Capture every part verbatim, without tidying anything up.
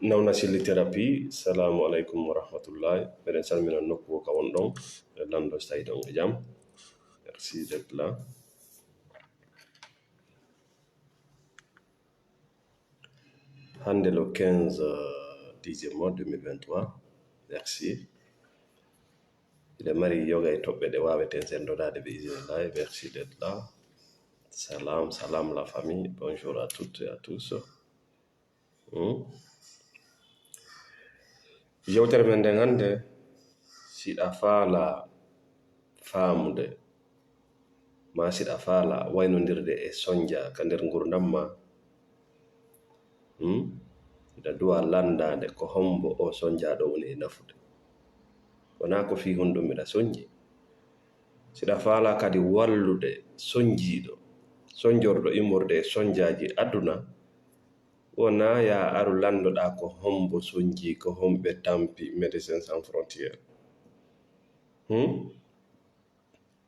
Nawna Silli Thérapie, salaamu aleykum wa rahmatullahi. Meɗen salmina nokku o ka wonɗon. E lanndo, so tawi ɗon e jam. Merci d'être là. Hannde le quinze, euh, dixième mois deux mille vingt-trois. Merci. Hiɗa mari yoga e toɓɓe ɗe waaweten senndodaade bi iznillaahi. Merci d'être là. Salam, salam la famille. Bonjour à toutes et à tous. Hmm? Yewtere men nden hannde, siɗa faala faamude, ma siɗa faala waynondirde e sonja ka nder ngurdam ma, hmm? Hiɗa duwa lanndaade ko hombo o sonjaaɗo woni e nafude. Wonaa ko fii honɗum miɗa sonji. Siɗa faala kadi wallude sonjiiɗo, sonjorɗo immorde e sonjaaji aduna, wonaa yaa aru lanndoɗaa ko hombo sonji, ko homɓe tampi Médecins Sans Frontières. Hmm?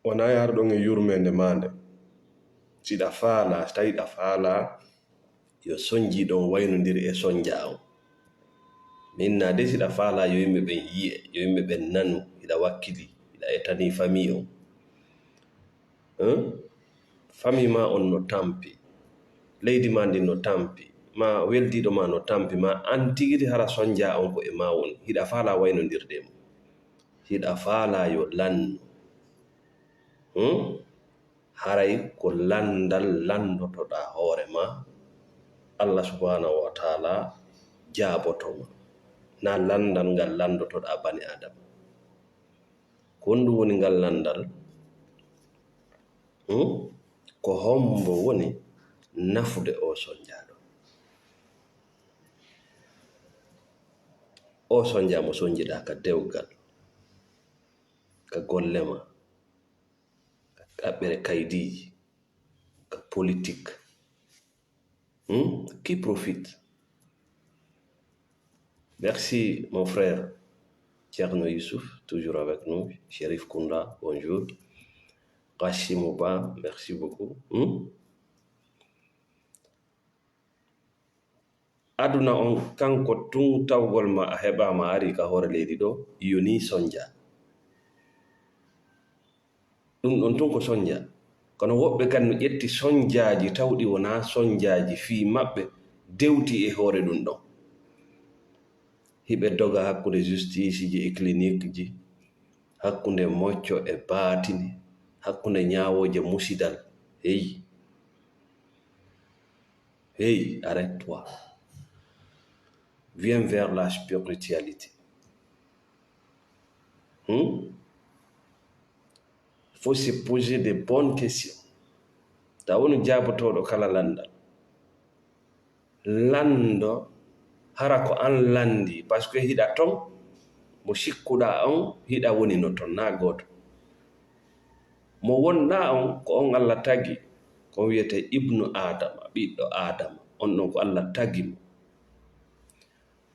Wonaa yaa aru ɗon e yurmeende maa nde. Siɗa faala, so tawi ɗa faala, yo sonji ɗon waynondiri e sonja on. Min na de siɗa faala yo yimɓe ɓen yi'e, yo yimɓe ɓen nanu, hiɗa wakkili, hiɗa etani famille on. Hein? Famille ma on no tampi, leydi ma ndin no tampi, ma weldiiɗo ma no tampi, ma an tigiri hara sonja on ko e ma woni, hiɗa faala waynondirde e mo. Hiɗa faala yo lannu. Hmm? Haray ko lanndal lanndotoɗaa hoore ma, Allah subhanahu wa taala jaaboto ma. Na lanndal ngal lanndotoɗaa bani Adama. Ko honɗum woni ngal lanndal? Hmm? Ko hombo woni nafude o sonjaaɗo? O sonja mo sonjiɗaa ka dewgal, ka golle ma, ka ɗaɓɓere kaydiiji, ka politique. Hmm? Qui profite? Merci, mon frère Thierno Youssouf, toujours avec nous. Sherif Kounda, bonjour. Kasimu Ba, merci beaucoup. Hmm? Aduna on, kanko tun tawgol ma a heɓaama a ari ka hoore leydi ɗo, yoni sonja. Ɗum ɗon tun ko sonja. Kono woɓɓe kan no ƴetti sonjaaji taw ɗi wonaa sonjaaji fii maɓɓe, dewti e hoore ɗum ɗon. Hiɓe doga hakkunde justice ji e clinique ji, hakkunde mocco e baatini, hakkunde ñaawooje musidal. Hey. Hey, arrête-toi. Viens vers la spiritualité. Hmm? Faut se poser de bonnes questions. Taw wonu jaabotooɗo kala lanndal. Lanndo, hara ko an lanndi, parce que hiɗa ton, mo sikkuɗaa on, hiɗa woni no ton, na gooto. Mo wonɗaa on, ko on Allah tagi, ko on wiyetee Ibnu Aadama, ɓiɗɗo Aadama, on ɗon ko Allah tagi mo.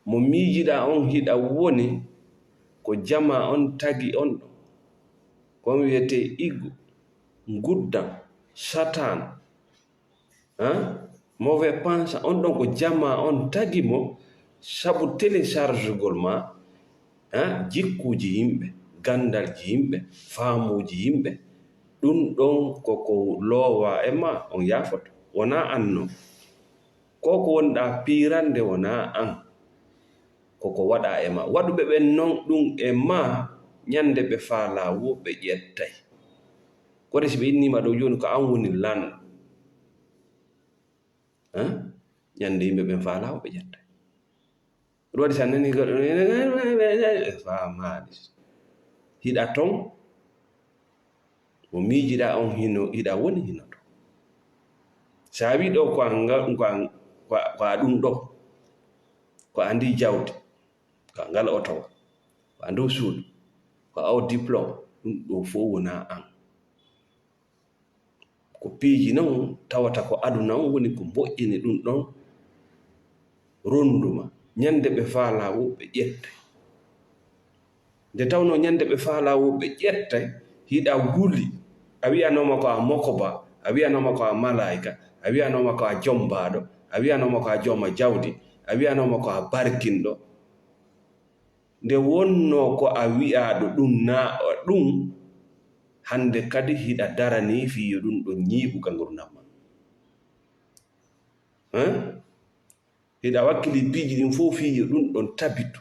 Mo miijiɗaa on hiɗa woni, ko jamaa on tagi on ɗon, ko on wiyetee igu, nguddan, satan, Hein? Mauvais pensant, on ɗon ko jamaa on tagi mo sabu téléchargegol ma, hein? Jikkuuji yimɓe, ganndalji yimɓe, faamuuji yimɓe. Ɗum ɗon koko loowa e ma, on yaafoto. Wonaa an non. Ko ko wonɗaa piirande wonaa an. Koko waɗaa e ma. Waɗuɓe ɓen non ɗum e ma, ñande ɓe faalaa woo ɓe ƴettay. Kono si ɓe innii ma ɗoo jooni ko an woni lanɗo. Hein? Ñande yimɓe ɓen faalaa woo ɓe ƴettay. Ɗum waɗi si a nanii goɗɗo, faamaali. Hiɗa ton, mo miijiɗaa on hino, hiɗa woni hino ton. Si a wii ɗoo ko a nga-, ko a, ko a, ko a ɗum ɗoo, ko a ndii jawdi, ko a ngal otowa, ko a nduu suudu, ko a oo diplôme, ɗum ɗoo fof wonaa an. Ko piiji non tawata ko aduna on woni ko moƴƴini ɗum ɗon ronduma. Ñande ɓe faalaa woo ɓe ƴettay. Nde tawnoo ñande ɓe faalaa woo ɓe ƴettay, hiɗa wuli. A wi'anooma ko a mokoba, a wi'anooma ko a malaayika, a wi'anooma ko a jombaaɗo, a wi'anooma ko a jooma jawdi, A wi'anooma ko a barkinɗo. Nde wonnoo ko a wi'aaɗo ɗum naa ɗum, hannde kadi hiɗa daranii fii yo ɗum ɗon ñiiɓu ka ngurndan maa. Hein? Hiɗa wakkili piiji ɗin fof fii yo ɗum ɗon tabitu.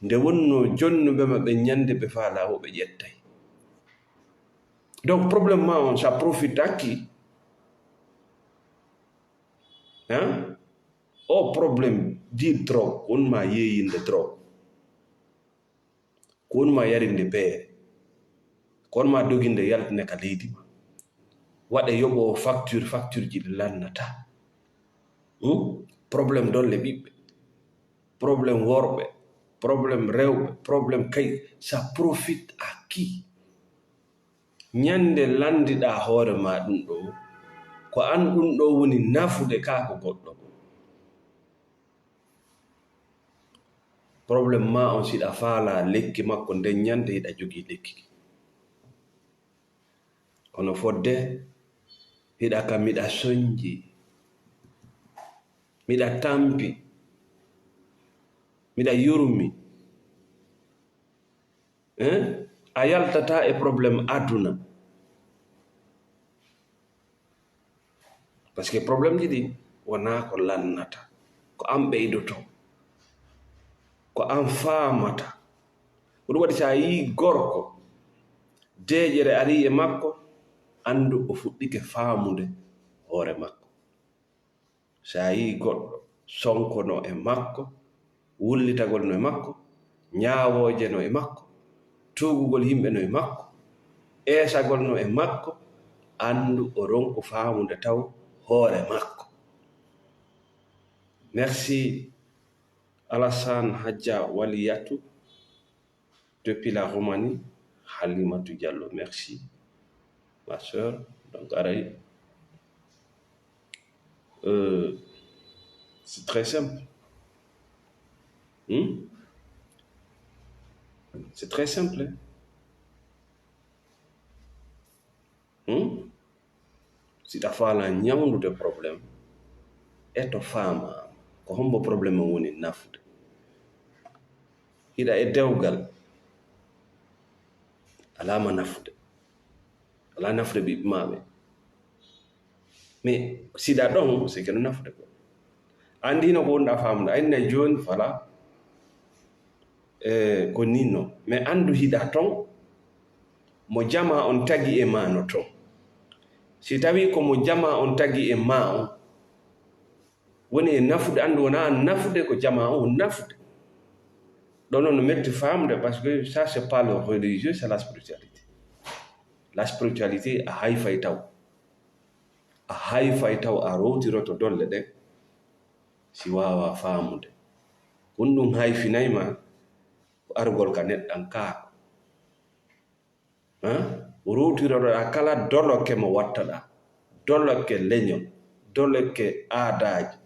Nde wonnoo jonnuɓe ma ɓe ñande ɓe faalaa wo ɓe ƴettay. Donc problème maa on, ça profite à qui? Hein? O problème di drogue, won maa yeeyinde drogue. Ko won maa yarinde beere. Ko won maa doginde yaltine ka leydi ma. Waɗe yoɓoowo facture, facture ji ɗi lannataa. Hmm? Problème dolle ɓiɓɓe. Problème worɓe. Problème rewɓe. Problème kay. Ça profite à qui? Ñande lanndiɗaa hoore maa ɗum ɗoo, ko an ɗum ɗoo woni nafude kaa ko goɗɗo. Problème maa on, si hiɗa faalaa lekki makko nden ñande, hiɗa jogii lekki ki. Kono fodde, hiɗa ka miɗa sonji, miɗa tampi, miɗa yurmi. Hein? A yaltataa e problème aduna. Parce que problème ji ɗi wonaa ko lannata, ko an ɓeydoto, ko an faamata. Ko ɗum waɗi, so a yii gorko, deeƴere arii e makko, anndu o fuɗɗike faamude hoore makko. So a yii goɗɗo sonko no e makko, wullitagol no e makko, ñaawooje no e makko, tuugugol yimɓe no e makko, eesagol no e makko, anndu o ronku faamude taw hoore makko. Merci Alassane Hadja Waliyatu. Depuis la Roumanie, Halimatu Diallo, merci, ma sœur. Donc, aray, euh, c'est très simple. Hmm? C'est très simple. Hmm? Si hiɗa faalaa ñawndude problème, eto faamaa ko hombo problème on woni nafude. Hiɗa e dewgal, alaa ma nafude, alaa nafude ɓiɓɓe maa ɓe. Mais si hiɗa ɗon, c'est que no nafude ko. Anndi hino ko wonɗaa faamude, a inni jooni, voilà. Eh, ko nii non. Mais anndu hiɗa ton, mo jamaa on tagi e maa no ton. Si tawii ko mo jamaa on tagi e maa on, woni e nafude, anndu wonaa nafude ko jamaa on nafude. Ɗon non no metti faamude, parce que ça, c'est pas le religieux, c'est la spiritualité. La spiritualité, a hayfay taw. A hayfay taw a rowtiroto dolle ɗen, si waawaa faamude. Ko ɗum hayfinay ma ko argol ka neɗɗankaaku. Hein? Rowtiroɗaa kala doloke mo wattaɗaa, doloke leñol, doloke aadaaji,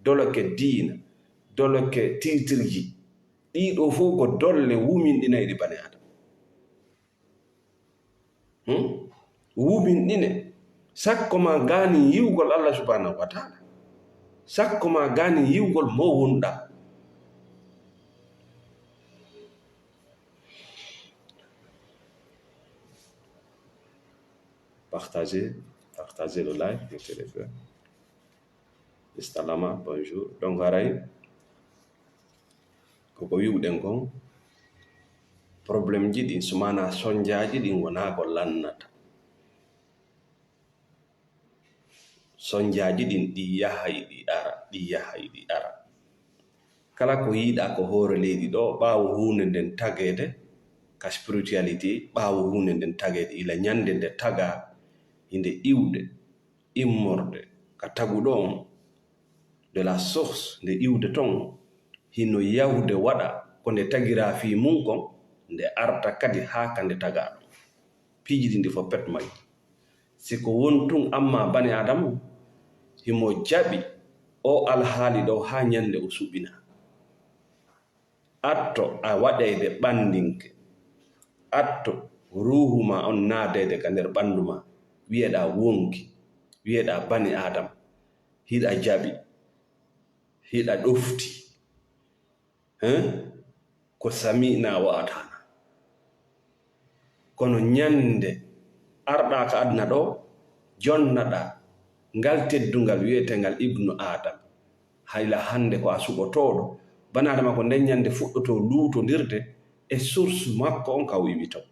doloke diina, doloke tiitirji. Ɗii ɗoo fof ko dolle wuminɗinayɗe bani Aadama. Hmm? Wuminɗine. Sakko ma gaanin yi'ugol Allah subhanahu wa ta'ala. Sakko ma gaanin yi'ugol mo wonɗaa. Partagez, partagez le live, mettez les cœurs. Istalama, bonjour. Donc, aray, koko wi'uɗen kon, problème ji ɗin, so maanaa sonjaaji ɗin wonaa ko lannata. Sonjaaji ɗin, ɗi yahay, ɗi ara, ɗi yahay, ɗi ara. Kala ko yiɗaa ko hoore leydi ɗoo, ɓaawo huunde nden tageede ka spiritualité, ɓaawo huunde nden tageede, ila ñande nde tagaa, hinde iwde, immorde ka taguɗo on, de la source, nde iwde ton, hino yahude waɗa ko nde tagiraa fii mun kon, nde arta kadi haa ka nde tagaa ɗon. Piiji ɗin ɗi fof pet majji. Si ko won tun, amma bani Aadama, himo jaɓi oo alhaali ɗoo haa ñande o suɓinaa. Atto a waɗeyde ɓandinke. Atto ruuhu maa on naadeyde ka nder ɓandu maa. Wi'eɗaa wonki. Wi'eɗaa bani Aadama. Hiɗa jaɓi. Hiɗa ɗofti, hein? Ko sami'na wa ata'na. Kono ñande arɗa ka aduna ɗo, jonnaɗa ngal teddungal wi'etengal Ibnu Adam, hayla hande ko a suɓotooɗo. Bana Adama ko nden ñande fuɗɗoto luutondirde e source makko on ka o iwi ton.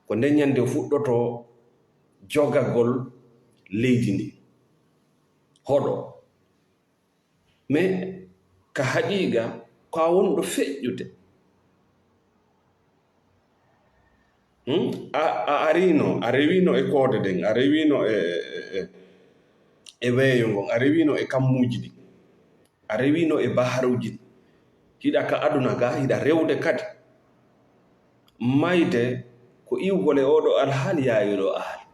Ko nden ñande o fuɗɗoto jogagol leydi ndi. Hoɗo. Mais ka haqiqa, ko a wonɗo feƴƴude. Hmm? A, a arino, a rewino e koode ɗen, a rewino e, e, e, e weeyo ngon, a rewino e kammuuji ɗin, a rewino e baharuuji ɗin. Hiɗa ka aduna ga, hiɗa rewde kadi. Mayde ko iwgol e oɗo alhaali, yaa e oɗo alhaali.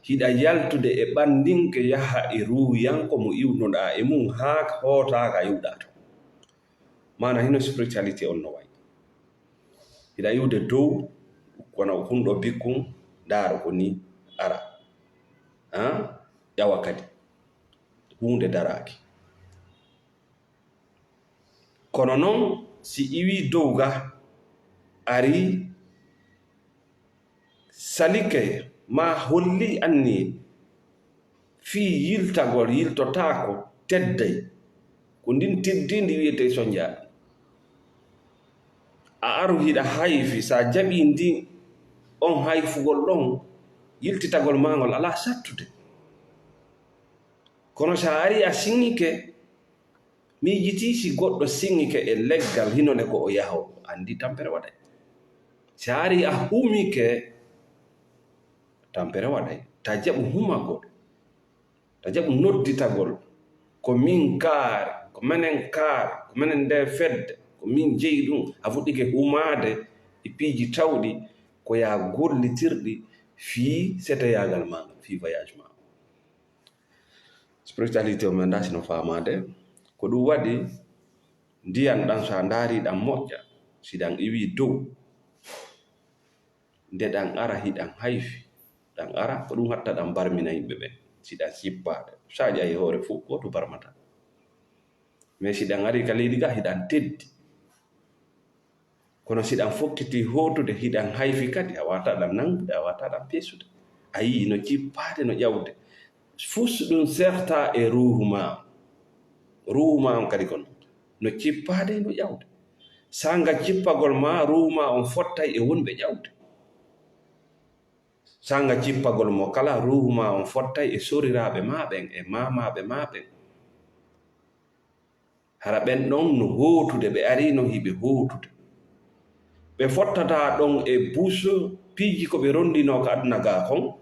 Hiɗa yaltude e ɓandinke yaha e ruuyanko mo iwnuɗaa e mum haa hootaa ka iwɗaa ton. Maana hino spiritualité on no wayi. Hiɗa iwde dow, kono hunɗo bikkun, ndaaro ko ni ara. Ah, ƴawa kadi. Huunde daraaki. Kono non, si iwii dow ga, arii salike maa holli anniye fii yiltagol, yiltotaako, tedday. Ko ndin teddiindi wi'etee sonjaa. A aru hiɗa hayfi, sa jaɓii ndi, on hayfugol ɗon, yiltitagol maa ngol alaa sattude. Kono sa arii a siŋike, miijitii si goɗɗo siŋike e leggal hinone ko o yaho, anndi tampere waɗay. Si a arii a humike, tampere waɗay. Ta jaɓu humagol, ta jaɓu nodditagol, ko min kaari, ko menen kaari, ko menen nde fedde, ko min jeyi ɗum. A fuɗɗike humaade e piiji tawɗi ko yaa gollitirɗi fii seteyaagal maa ngal, fii voyage maa. Spiritualité o men ndaa sino faamaade. Ko ɗum waɗi ndiyan ɗan, so a ndaari ɗan moƴƴa, si ɗan iwii dow, nde ɗan ara hiɗan hayfi, ɗan ara, ko ɗum hatta ɗan barmina yimɓe ɓen. Si ɗan sippaade, so a ƴawi hoore fof, gooto barmata. Mais si ɗan ari ka leydi ga, hiɗan teddi. Kono si ɗan fokkiti hootude, hiɗan hayfi kadi, a waawataa ɗan nangude, a waawataa ɗan peesude. A yii no cippaade, no ƴawde. Fus ɗum serta e ruuhu maa on. Ruuhu maa on kadi kono no cippaade, no ƴawde. Saanga cippagol maa, ruuhu maa on fottay e wonɓe ƴawde. Saanga cippagol mo kala, ruuhu maa on fottay e soriraaɓe maa ɓen, e maamaaɓe maa ɓen. Hara ɓen ɗon no hootude, ɓe arii non hiɓe hootude. Ɓe fottataa ɗon e bus, piiji ko ɓe rondinoo ka aduna gaa kon.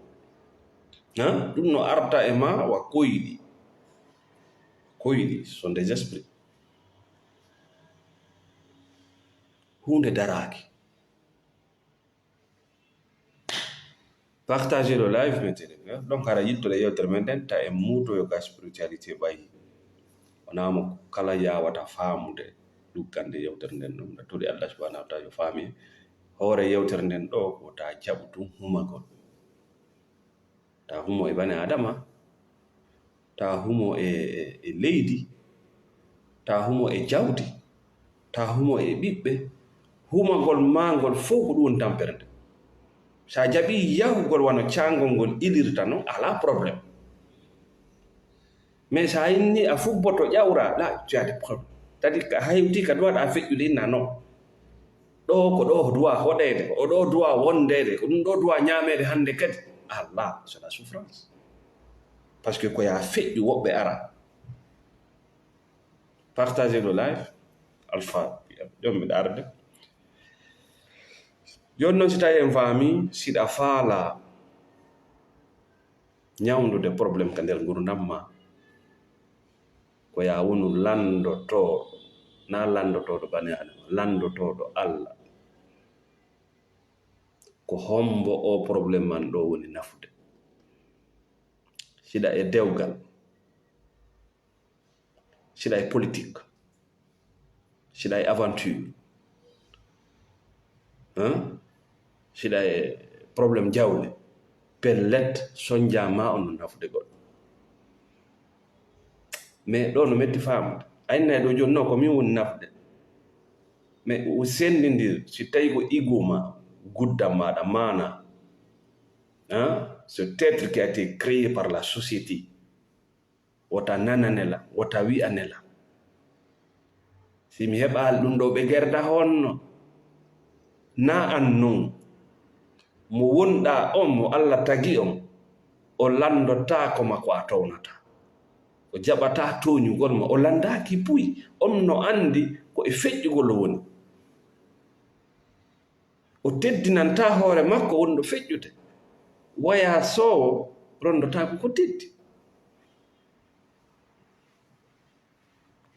Ha? Ɗum no arta e maa wa koyɗi. Koyɗi, ce sont des esprits. Huunde daraaki. Partagez le live, mes très chers. Donc, hara yittude yewtere men nden, ta en muutoyo ka spiritualité ɓay. Wonaa mo kala yaawata faamude luggande yewtere nden ɗum. Nde tuli Allah subhanahu wa ta'ala yo faami. Hoore yewtere nden ɗo, ko ta jaɓu tun humagol. Ta humo e bani Adama, ta humo e, e, e leydi, ta humo e jawdi, ta humo e ɓiɓɓe, humagol maa ngol fof ko ɗum woni tampere nde. Sa jaɓii yahugol wano caangol ngol ilirta non, alaa problème. Mais sa inni a fubboto ƴawra, là, tu as des problèmes. C'est-à-dire que a hewtii ka duwaa a feƴƴude inna non. Ɗo ko ɗo duwaa hoɗeede, ko ɗo duwaa wondeede, ko ɗum ɗo duwaa ñaameede hannde kadi. Allah, c'est la souffrance. Parce que ko yaa feƴƴu woɓɓe ara. Partagez le live. Alpha, jom miɗa arde. Jooni noon, si tawi en faami, siɗa faala ñawndude problème ka nder ngurdam ma, ko yaa wonu lanndotooɗo, na lanndotooɗo bani Adama, lanndotooɗo Allah. Ko hombo o problème man ɗo woni nafude? Siɗa e dewgal, siɗa e politique, siɗa e aventure, hein? Siɗa e problème jawle, pellet, sonja ma on no nafude goɗɗo. Mais ɗo no metti faamude. A innay ɗo jooni, non, ko min woni nafde. Mais o senndindir, si tawi ko ego ma, guddam maaɗa, maana. Hein? Ce être qui a été créé par la société. Wota nanane la, wota wi'ane la. Si mi heɓaali ɗum ɗo ɓe gerda honno? Na an non. Mo wonɗa on, mo Allah tagi on, o landotaako ma ko a townata. O jaɓata tooñugol ma, o landaaki puy. On no anndi ko e feƴƴugol o woni. O teddinanta hoore makko wonɗo feƴƴude. Waya soowo rondotaako ko teddi.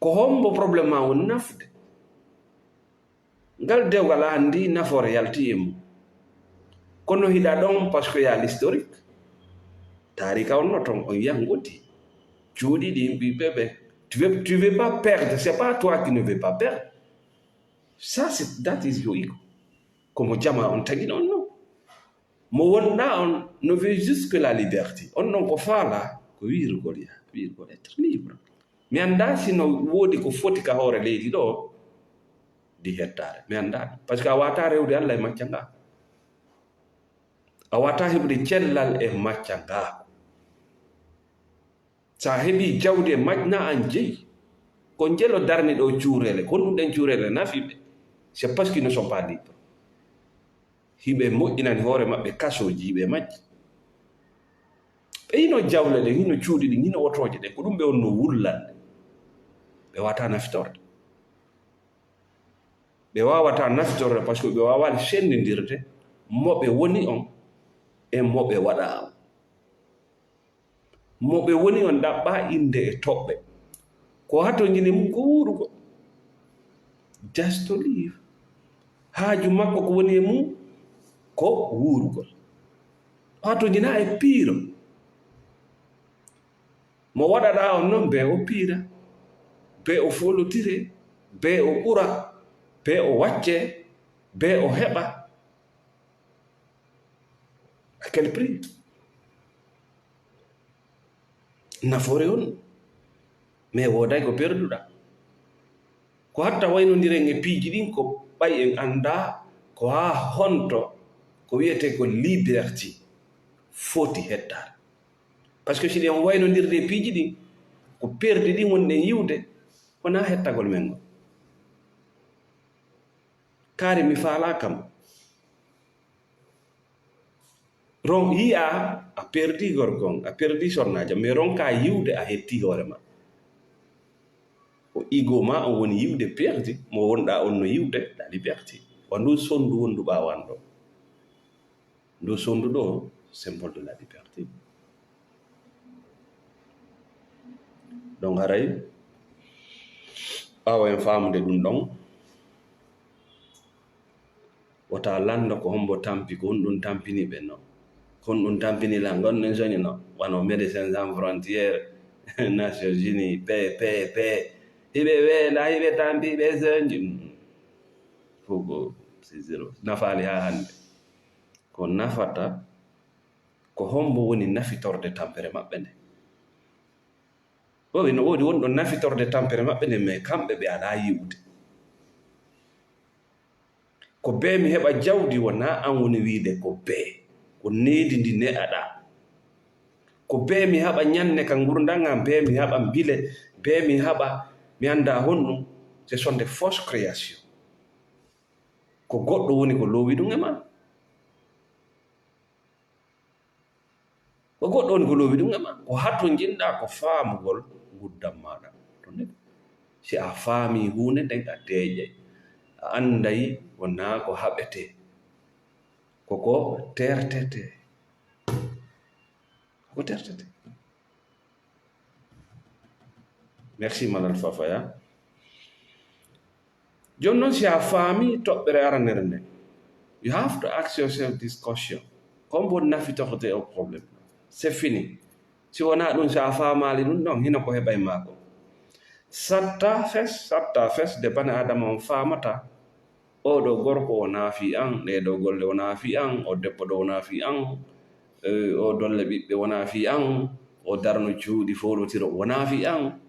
Ko hombo problème ma woni nafde? Ngal dewgal a anndi nafoore yalti e mum. Kono hiɗa ɗon parce que y a l'historique. Taarika on no ton, on yangoti. Cuuɗi ɗin ɓiɓɓe ɓe. Tu veux, tu veux pas perdre, c'est pas toi qui ne veux pas perdre. Ça, c'est, that is your ego. Ko mo jama on tagino on non. Mo wonɗa on no veut juste que la liberté. On non ko faala ko wiirugol ya, wiirugol être libre. Mi annda si no woodi ko foti ka hoore leydi ɗo di hettaare. Mi annda. Parce que a wata rewde Allah e macca nga. A wata heɓude cellal e macca nga. Sa heɓi jawdi e macca na an jeyi. Ko njelo darni ɗo cuurele. Ko ɗum ɗen cuurele nafi ɓe. C'est parce qu'ils ne sont pas libres. Hiɓe moƴƴinani hoore maɓɓe kasooji, hiɓe majji. Ɓe hino jawle ɗen, hino cuuɗi ɗin, hino otooje ɗen, ko ɗum ɓe wonno wullande. Ɓe wata naftorde. Ɓe wawata naftorde parce que ɓe wawali senndindirde mo ɓe woni on e mo ɓe waɗa on. Mo ɓe woni on ɗaɓɓa innde e toɓɓe. Ko hatonjini mum ko wuurugol. Just to live. Haaju makko ko woni e mum ko wuurugol. O hatonjina e piiro. Mo waɗaɗa on non, be o piira, be o folotire, be o ɓura, be o wacce, be o heɓa. À quel prix? Nafoore on, mais wooday ko perduɗa. Ko hatta waynondiren e piiji ɗin, ko ɓay en annda ko haa honto ko wiyetee ko liberty foti hettaade. Parce que si ɗen waynondirde e piiji ɗin, ko perdi ɗin wonɗen yiwde, wonaa hettagol men ngol. Kaari mi faalaa kam. Ron yi'a a perdi gorko on, a perdi sonnaajo, mais ronka yiwde a hetti hoore ma. O ego ma on woni yiwde perdi, mo wonɗa on no yiwde, la liberté. Wa ndu sondu wondu ɓaawan ɗo. Ndu sondu ɗo, symbole de la liberté. Donc haray, ɓaawo en faamude ɗum ɗon, wota lanndo ko hombo tampi, ko honɗum tampini ɓe no. Ko honɗum tampini lan, gonɗen soñi no, wano Médecins Sans Frontières, Nations Unies, paix, paix, paix. Hiɓe weela, hiɓe tampi, ɓe soñi. Mm. Fof ko c'est zéro. Nafaali haa hannde. Ko nafata, ko hombo woni nafitorde tampere maɓɓe nde? Ɗo ene woodi wonɗo nafitorde tampere maɓɓe nde, mais kamɓe ɓe alaa yi'ude. Ko bee mi heɓa jawdi, wonaa an woni wiide ko bee. Ko needi ndi ne'aɗaa. Ko bee mi haɓa ñande ka ngurndan an, bee mi haɓa mbile, bee mi haɓa, mi annda honɗum. Ce sont des fausses créations. Ko goɗɗo woni ko loowi ɗum e ma. Ko goɗɗo woni ko loowi ɗum e ma. Ko hato njiɗɗa ko faamugol nguddam maaɗa. To nden, si a faami huunde nden, a deeƴay. A anday wonaa ko haɓete. Ko ko tertete. Ko ko tertete. Merci, Malal Fafaya. Jooni noon, si a faami toɓɓere aranere nde, you have to ask yourself this question. Ko hombo nafitorte o problème? C'est fini. Si wonaa ɗum, si a faamaali ɗum ɗon, hino ko heɓay maako. Satta fes, satta fes, de bane Adama on faamata. Oo ɗoo gorko wonaa fii an, ɗee ɗoo golle wonaa fii an, oo debbo ɗoo wonaa fii an, eh, oo dolle ɓiɓɓe wonaa fii an, oo darno cuuɗi foolotiro wonaa fii an.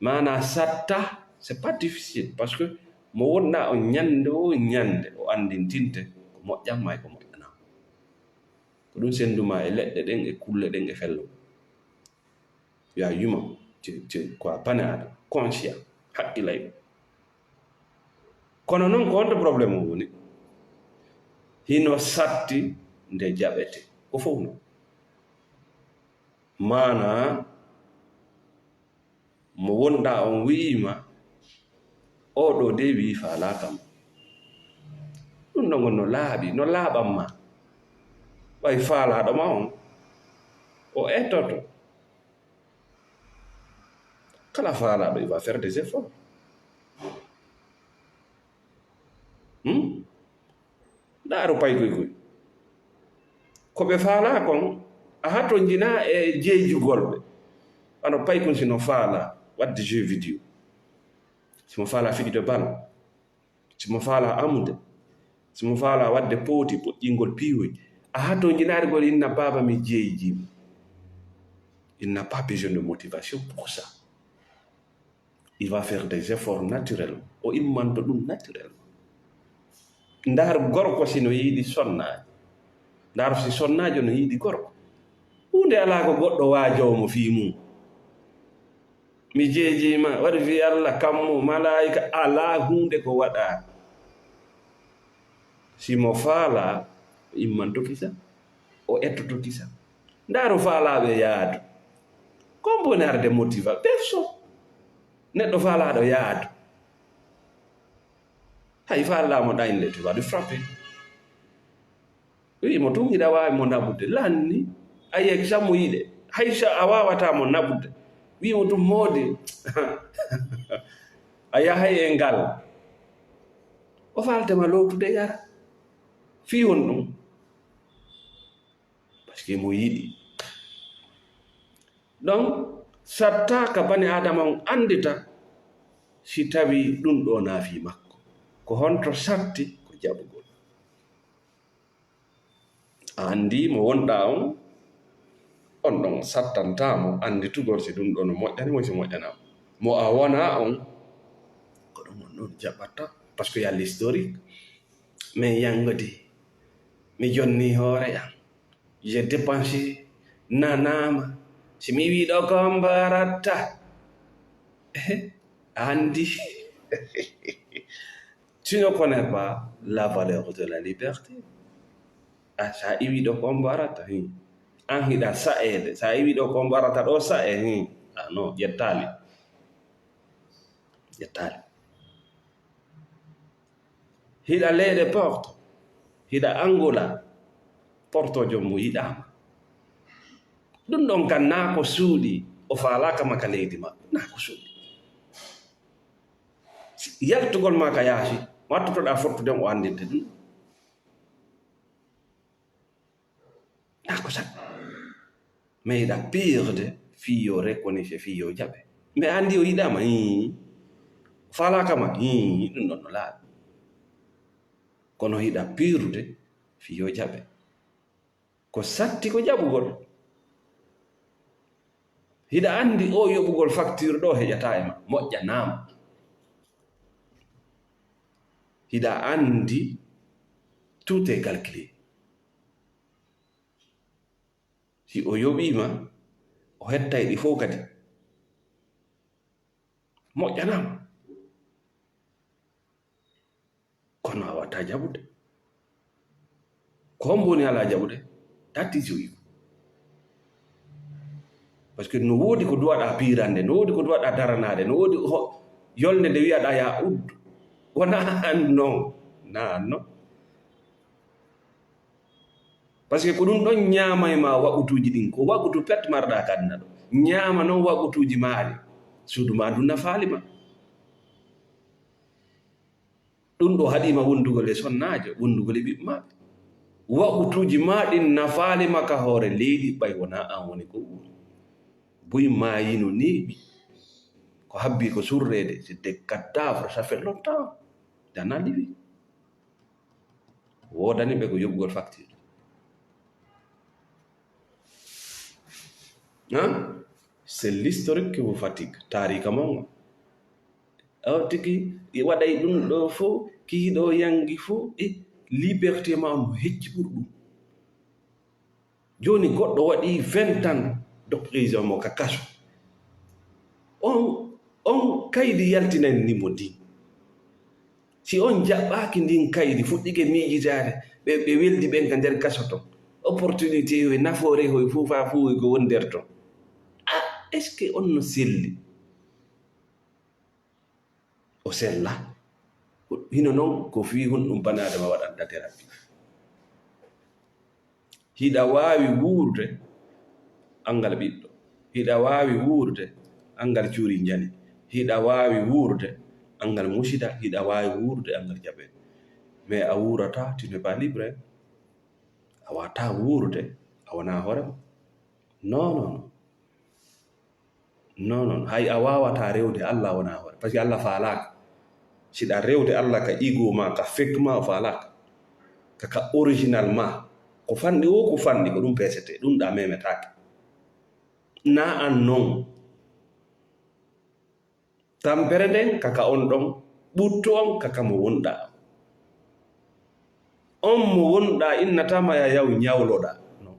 Maanaa satta, c'est pas difficile, parce que mo wonɗa on ñande o ñande, o anndintinte ko moƴƴan ma e ko moƴƴanaa. Ko ɗum sennduma e leɗɗe ɗen, e kulle ɗen, e fello. Ya yuma, ci, ci, quoi, bane aadama, conscient, haqqilay. Kono noon, ko honto problème o woni? Hino satti nde jaɓete. Ko fof noon. Maanaa, mo wonɗa on wi'ima, "Oo ɗoo de wi'i faalaaka ma." Ɗum ɗon ngon no laaɓi, no laaɓan ma. Ɓay faalaaɗo ma on, o etoto. Kala faalaaɗo, il va faire des efforts. Hmm? Ndaaru paykoy koy. Ko ɓe faalaa kon, a hatonjinaa e jeejugol ɓe. Wano paykun si no faalaa waɗde jeu vidéo, si mo faalaa fijude bal, si mo faalaa amude, si mo faalaa waɗde pooti, poƴƴingol piiwoy, a hatonjinaari gol inna baaba mi jeejii. Il n'a pas besoin de motivation pour ça. Il va faire des efforts naturellement. O immanto ɗum naturellement. Ndaar gorko si no yiɗi sonnaajo. Ndaar si sonnaajo no yiɗi gorko. Huunde alaa ko goɗɗo waajoo mo fii mum. Mi jeejiima, waɗi fii Alla, kammu, malaayika, alaa huunde ko waɗaa. Si mo faalaa, o immanto kisa, o ettoto kisa. Ndaaru faalaaɓe yaadu. Ko mboni arde motiva? Personne. Neɗɗo faalaaɗo yaadu. Hay faalaa mo ɗaynle, tu vas le frapper. Wi'i mo tun hiɗa waawi mo naɓude. Lanni, a yehi sammo yiɗe. Hay sa a waawataa mo naɓude. Wi'i mo tun moodi. A yahay e ngal. O faaltema lootude yara. Fii honɗum? Parce que mo yiɗi. Donc, satta ka bani Aadama on anndita si tawi ɗum ɗo na fii makko. Ko honto satti? Ko jaɓugol. A anndi mo wonɗa on, on ɗon sattantaa mo annditugol si ɗum ɗo no moƴƴani mo, si moƴƴanaa mo. Mo a wonaa on, ko ɗum on ɗon jaɓata, parce que y a l'historique. Min yanngodi, mi jonni hoore am, je dépense, nanaama, si mi wii ɗo ko mbaaratta. Ehe, a anndi. Tu ne connais pas la valeur de la liberté. Ah, sa iwi ɗo ko mbaaratta, hin. An hiɗa sa'eede, sa iwi ɗo ko mbaaratta ɗo sa'e, hin. Ah non, ƴettaali. Ƴettaali. Hiɗa leyɗe Porto, hiɗa Angola, Porto jom mo yiɗaama. Ɗum ɗon kan naa ko suuɗi, o faalaaka ma ka leydi maɓɓe, naa ko suuɗi. Yaltugol ma ka yaasi, wattutoɗaa fottude o anndinde ɗum. Naa ko saɗi. Mais hiɗa piirde fii yo reconnaisse, fii yo jaɓe. Mais anndi o yiɗaama, hii. Faalaaka ma, hii, ɗum ɗon no laaɓi. Kono hiɗa piirude fii yo jaɓe. Ko satti ko jaɓugol. Hiɗa anndi o yoɓugol facture ɗo heƴataa e ma, moƴƴanaama. Hiɗa anndi tout est calculé. Si o yoɓiima, o hettay ɗi fof kadi. Moƴƴanaama. Kono a watta jaɓude. Ko hombo woni alaa jaɓude? That is you. Parce que no woodi ko duwaɗaa piirande, no woodi ko duwaɗaa daranaade, no woodi ho-, yolnde nde wiyaɗaa yaa uddu. Wonaa an non. Naa an non. Parce que ko ɗum ɗon ñaamay ma waqutuuji ɗin. Ko waqutu pet marɗaa ka aduna ɗo. Ñaama non waqutuuji maa ɗin. Suudu maa ndun nafaali ma. Ɗum ɗo haɗii ma wondugol e sonnaajo, wondugol e ɓiɓɓe maa. Waqutuuji maa ɗin nafaali ma ka hoore leydi, ɓay wonaa an woni ko wuuri. Buy maayino neeɓi. Ko habbii ko surreede, c'est des cadavres, ça fait longtemps. Dans la nuit. Woodani ɓe ko yoɓugol facture. Han? C'est l'historique qui vous fatigue. Taarika mon on. Awa tigi, e waɗay ɗum ɗo fof, kii ɗo yangi fof, e liberté ma on hecci ɓurɗum. Jooni goɗɗo waɗi vingt ans de prison mo ka kaso. On, on kaydi yaltinani mo din. Si on jaɓɓaaki ndin kaydi, fuɗɗike miijitaade, ɓe, ɓe weldi ɓen ka nder kaso ton. Opportunité hoy nafoore hoy fof faa fof hoy ko woni nder ton. Ah, est-ce que on no selli? O sella. Hino non ko fii honɗum banaadama waɗanta therapie. Hiɗa waawi wuurde anngal ɓiɗɗo. Hiɗa waawi wuurde anngal cuuri njani. Hiɗa waawi wuurde anngal musida. Hiɗa waawi wuurde anngal jaɓe. Mais a wuurata, tu n'es pas libre. A waawataa wuurde, a wonaa hoore ma. Non, non, non. Non, non. Hay a waawataa rewde Allah wonaa hoore. Parce que Allah faalaaka. Siɗa rewde Allah ka ego ma, ka fake ma, o faalaaka. Ka, ka original ma. Ko fanɗi o, ko fanɗi, ko ɗum peesetee. Ɗum ɗa memetaake. Na an non. Tampere nden, ka ka on ɗon. Ɓuttu on, ka ka mo wonɗa. On mo wonɗa, innata ma ya yaw ñawloɗa. Non.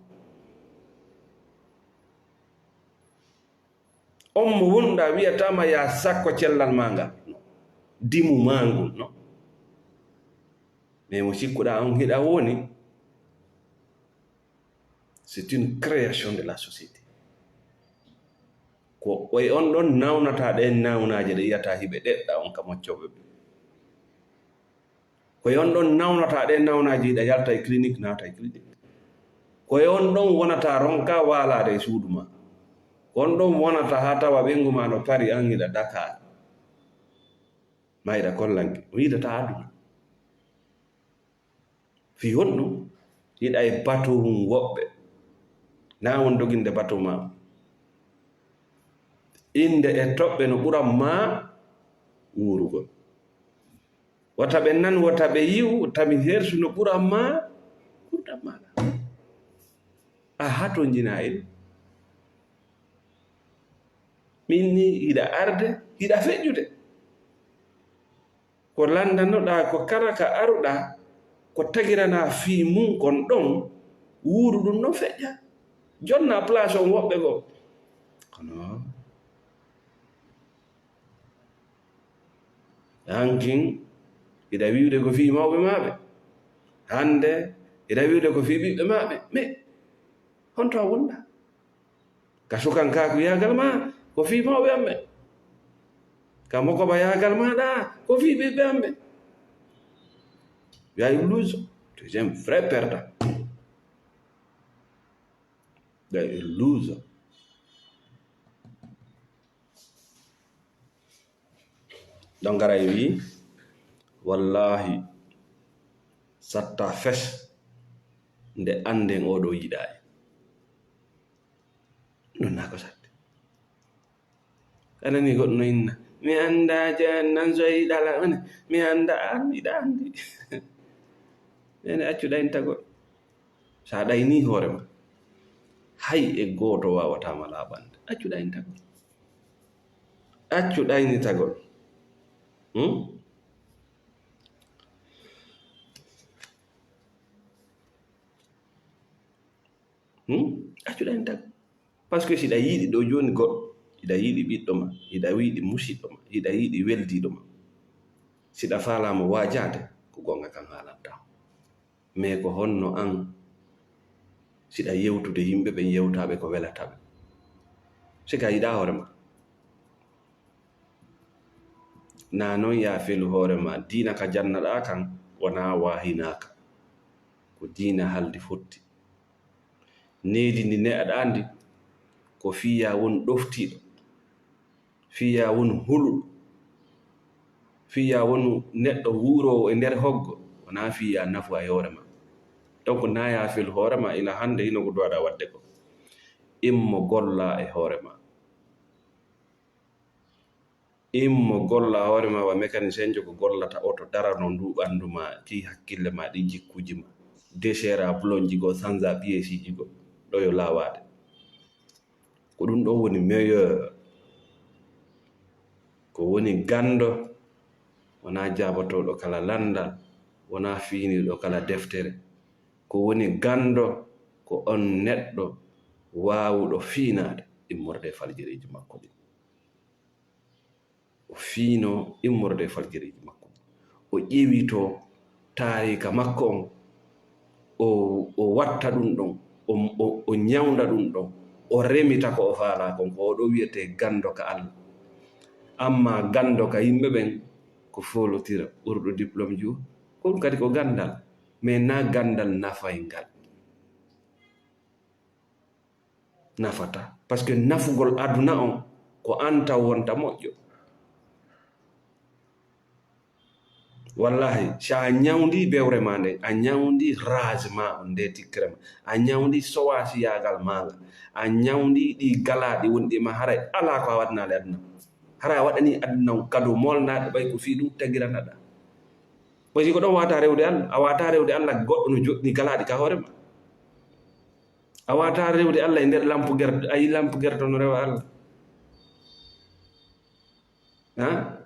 On mo wonɗa, wiyata ma ya sakko cellal ma ngal. Non. Dimu ma ngun, non. Mais mo sikkuɗa on hiɗa woni, c'est une création de la société. Ko e on ɗon nawnata ɗen nawnaaje ɗe yiyata hiɓe ɗeɗɗa on ka moccooɓe ɓe. Ko e on ɗon nawnata ɗen nawnaaje hiɗa yalta e clinique, naata e clinique. Ko e on ɗon wonata ronka waalaade e suudu ma. Ko on ɗon wonata haa tawa ɓeyngu ma no pari an hiɗa daka. Ma hiɗa kollanke. O yidata aduna. Fii honɗum? Hiɗa e bato mum woɓɓe. Na won doginde bato ma. Innde e toɓɓe no ɓuran ma wuurugol. Wota ɓe nan, wota ɓe yi'u, wota mi hersu no ɓuran ma, ɓurɗan ma. A hatonjina en. Min ni hiɗa arde, hiɗa feƴƴude. Ko lanndanoɗaa ko kala ka aruɗaa, ko tagiranaa fii mum kon ɗon, wuuru ɗum non feƴƴa. Jonna place on woɓɓe goo. Kono hankin, hiɗa wi'ude ko fii mawɓe maa ɓe. Hannde, hiɗa wi'ude ko fii ɓiɓɓe maa ɓe. Mais, honto a wonɗaa? Ka sukankaaku yaagal maa, ko fii mawɓe am ɓe. Ka mokoba yaagal maa ɗaa, ko fii ɓiɓɓe am ɓe. Wi'a Ibluusu, tu es un vrai perdant. Wi'a Ibluusu. Ɗon gara e wi'i, wallaahi, satta fes nde annden oo ɗoo yiɗaali. Ɗum naa ko saɗde. A nanii goɗɗo no inna, "Mi anndaa, je annan so yiɗala, one, mi anndaa, an, hiɗa anndi." Ene accu ɗayntagol. So a ɗaynii hoore ma, hay e gooto waawataa ma laaɓande. Accu ɗayntagol. Accu ɗaynitagol. Hmm? Hmm? Accu ɗaynitagol. Parce que si hiɗa yiɗi ɗo jooni goɗɗo, hiɗa yiɗi ɓiɗɗo ma, hiɗa yiɗi musiɗɗo ma, hiɗa yiɗi weldiiɗo ma, si hiɗa faalaa mo waajaade, ko goonga kan haalanta. Mais ko honno an, si hiɗa yewtude yimɓe ɓen yewtaaɓe ko welata ɓe? Si ka yiɗaa hoore ma. Naa non yaa felu hoore ma, diina ka jannaɗaa kan, wonaa waahinaaka. Ko diina haldi fotti. Needi ndi ne'aɗaa ndi, ko fii yaa won ɗoftiiɗo, fii yaa won huluɗo, fii yaa won neɗɗo wuuroowo e nder hoggo, wonaa fii yaa nafu e hoore ma. Donc, naa yaa felu hoore ma, ila hannde hino ko duwaɗaa waɗde ko. Immo gollaa e hoore ma. Immo golla hoore ma wa mécanicien jo ko gollata oto, darano ndu ɓandu ma, ki hakkille ma, ɗi jikkuji ma. Déchira blonji go, sanza pièceji go, ɗo yo laawaade. Ko ɗum ɗon woni meilleur. Ko woni ganndo, wonaa jaabotooɗo kala lanndal, wonaa fiiniiɗo kala deftere. Ko woni ganndo, ko on neɗɗo waawuɗo fiinaade immorde e faljireeji makko ɗin. O fiinoo immorde e faljireeji makko. O ƴeewitoo taariika makko on, o, o watta ɗum ɗon, o, o, o ñawnda ɗum ɗon, o remita ko o faalaa kon. Ko o ɗo wiyetee ganndo ka Alla. Ammaa ganndo ka yimɓe ɓen, ko foolotira, ɓurɗo diplôme ji o, ko ɗum kadi ko ganndal, mais naa ganndal nafayngal. Nafata. Parce que nafugol aduna on, ko an taw wonta moƴƴo. Wallahi, si a ñawndi bewre ma nden, a ñawndi rage ma on nde tikkere ma, a ñawndi sowasiyaagal ma nga, a ñawndi ɗi galaaɗi wonɗi ma, haray alaa ko a waɗanaali aduna. Haray a waɗanii aduna on kado molnaaɗo, ɓay ko fii ɗum tagiranaɗaa. Ɓay si ko ɗon wata rewde Allah, a wata rewde Allah, goɗɗo no joɗɗini galaaɗi ka hoore ma. A wata rewde Allah e nder lampu gerto, a yi lampu gerto no rewa Allah. Ha?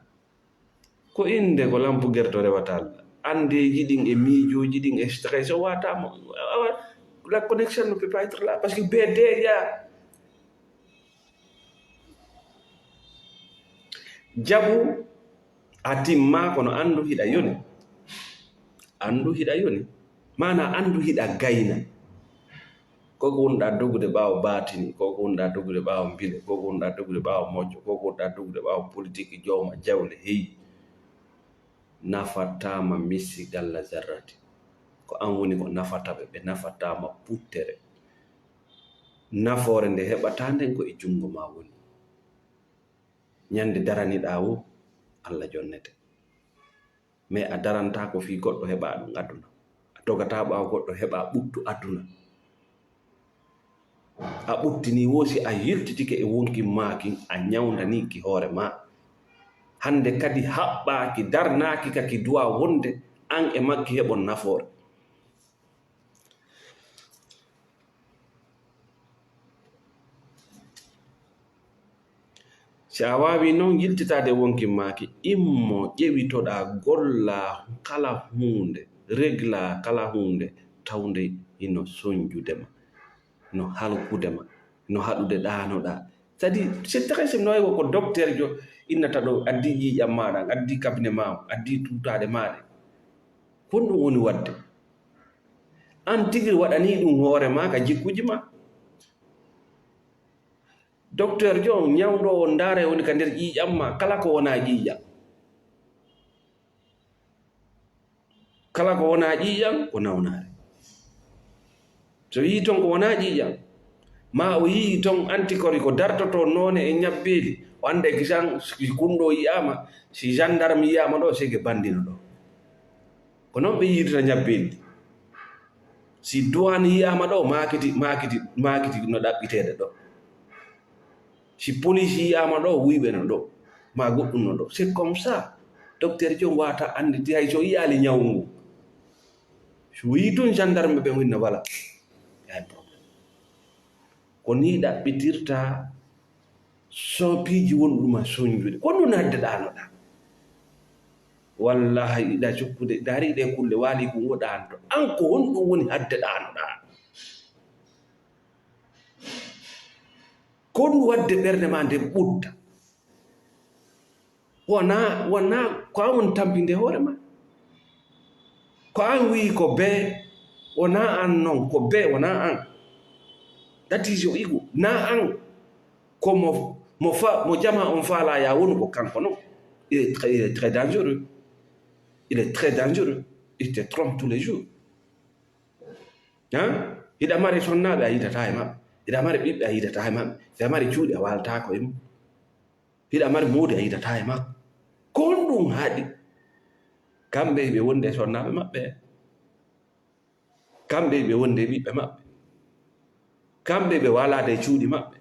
Ko innde ko lampu gerto rewata Allah. Anndeeji ɗin e miijooji ɗin e stress o wata mo. Awa, la connexion ne peut pas être là parce que be déjà. Jaɓu a timma, kono anndu hiɗa yoni. Anndu hiɗa yoni. Maana anndu hiɗa gayna. Ko ko wonɗa dogude ɓaawo baatini, ko ko wonɗa dogude ɓaawo mbile, ko ko wonɗa dogude ɓaawo moƴƴo, ko ko wonɗa dogude ɓaawo politique, jowma jawle, heyi. Nafataa ma missigalla zarrati. Ko an woni ko nafata ɓe, ɓe nafataa ma puttere. Nafoore nde heɓataa nden ko e junngo ma woni. Ñande daraniɗaa woo, Allah jonnete. Mais a darantaako fii goɗɗo heɓa ɗum aduna. A dogataa ɓaawo goɗɗo heɓa ɓuttu aduna. A ɓuttinii woo si a yiltitike e wonki maa kin, a ñawndanii ki hoore maa. Hannde kadi haɓɓaaki, darnaaki ka ki duwaa wonde an e makki heɓon nafoore. Si a waawii non yiltitaade wonki maaki, immo ƴeewitoɗaa, gollaa kala huunde, reglaa kala huunde, tawnde hino soñjude ma, no halkude ma, no haɗude ɗaanoɗaa. C'est-à-dire, c'est très simple, no wayi ko, ko docteur jo innata ɗo, addi ƴiiƴam maaɗa, addi cabinet maa, addi tuutaaɗe maaɗe. Ko honɗum woni waɗde? An tigi waɗanii ɗum hoore maa ka jikkuuji maa. Docteur jo, ñawndoowo, ndaara e woni ka nder ƴiiƴam maa, kala ko wonaa ƴiiƴam. Kala ko wonaa ƴiiƴam, ko nawnaare. So yii ton ko wonaa ƴiiƴam, maa o yii ton antikori ko dartotoo noone e ñabbeeli, o annday kisan si kunɗo yi'aama, si gendarme yi'aama ɗo, sege banndino ɗo. Ko non ɓe yiirta ñabbeeli. Si duwaan yi'aama ɗo, maakiti, maakiti, maakiti no ɗaɓɓiteede ɗo. Si police yi'aama ɗo, wuyɓe no ɗo, maa goɗɗum no ɗo. C'est comme ça. Docteur John waata annditi hay so yi'aali ñawu ngu. So yii tun gendarme ɓe winna wala. Yaay problème. Ko nii ɗaɓɓitirta so piiji wonɗuma soñjude. Ko ɗum hadde ɗaanoɗaa. Wallahi, iɗa jokkude, dari ɗe kulle waali ko woɗanto. An ko honɗum woni hadde ɗaanoɗaa? Ko honɗum wadde ɓernde ma nden ɓudda? Wona, wona ko an woni tampinde hoore ma. Ko an wi'i ko bee, wona an non, ko bee, wona an. That is your ego. Na an, ko mo, mo fa, mo jama on faala ya wonu ko kanko non. Il est très, il est très dangereux. Il est très dangereux. Il te trompe tous les jours. Han? Hiɗa mari sonnaaɓe a yidataa e maɓɓe. Hiɗa mari ɓiɓɓe a yidataa e maɓɓe. Hiɗa mari cuuɗi a waaltaako e mum. Hiɗa mari moodi a yidataa e makko. Ko honɗum haɗi? Kamɓe ɓe wonde e sonnaaɓe maɓɓe. Kamɓe ɓe wonde e ɓiɓɓe maɓɓe. Kamɓe ɓe waalade e cuuɗi maɓɓe.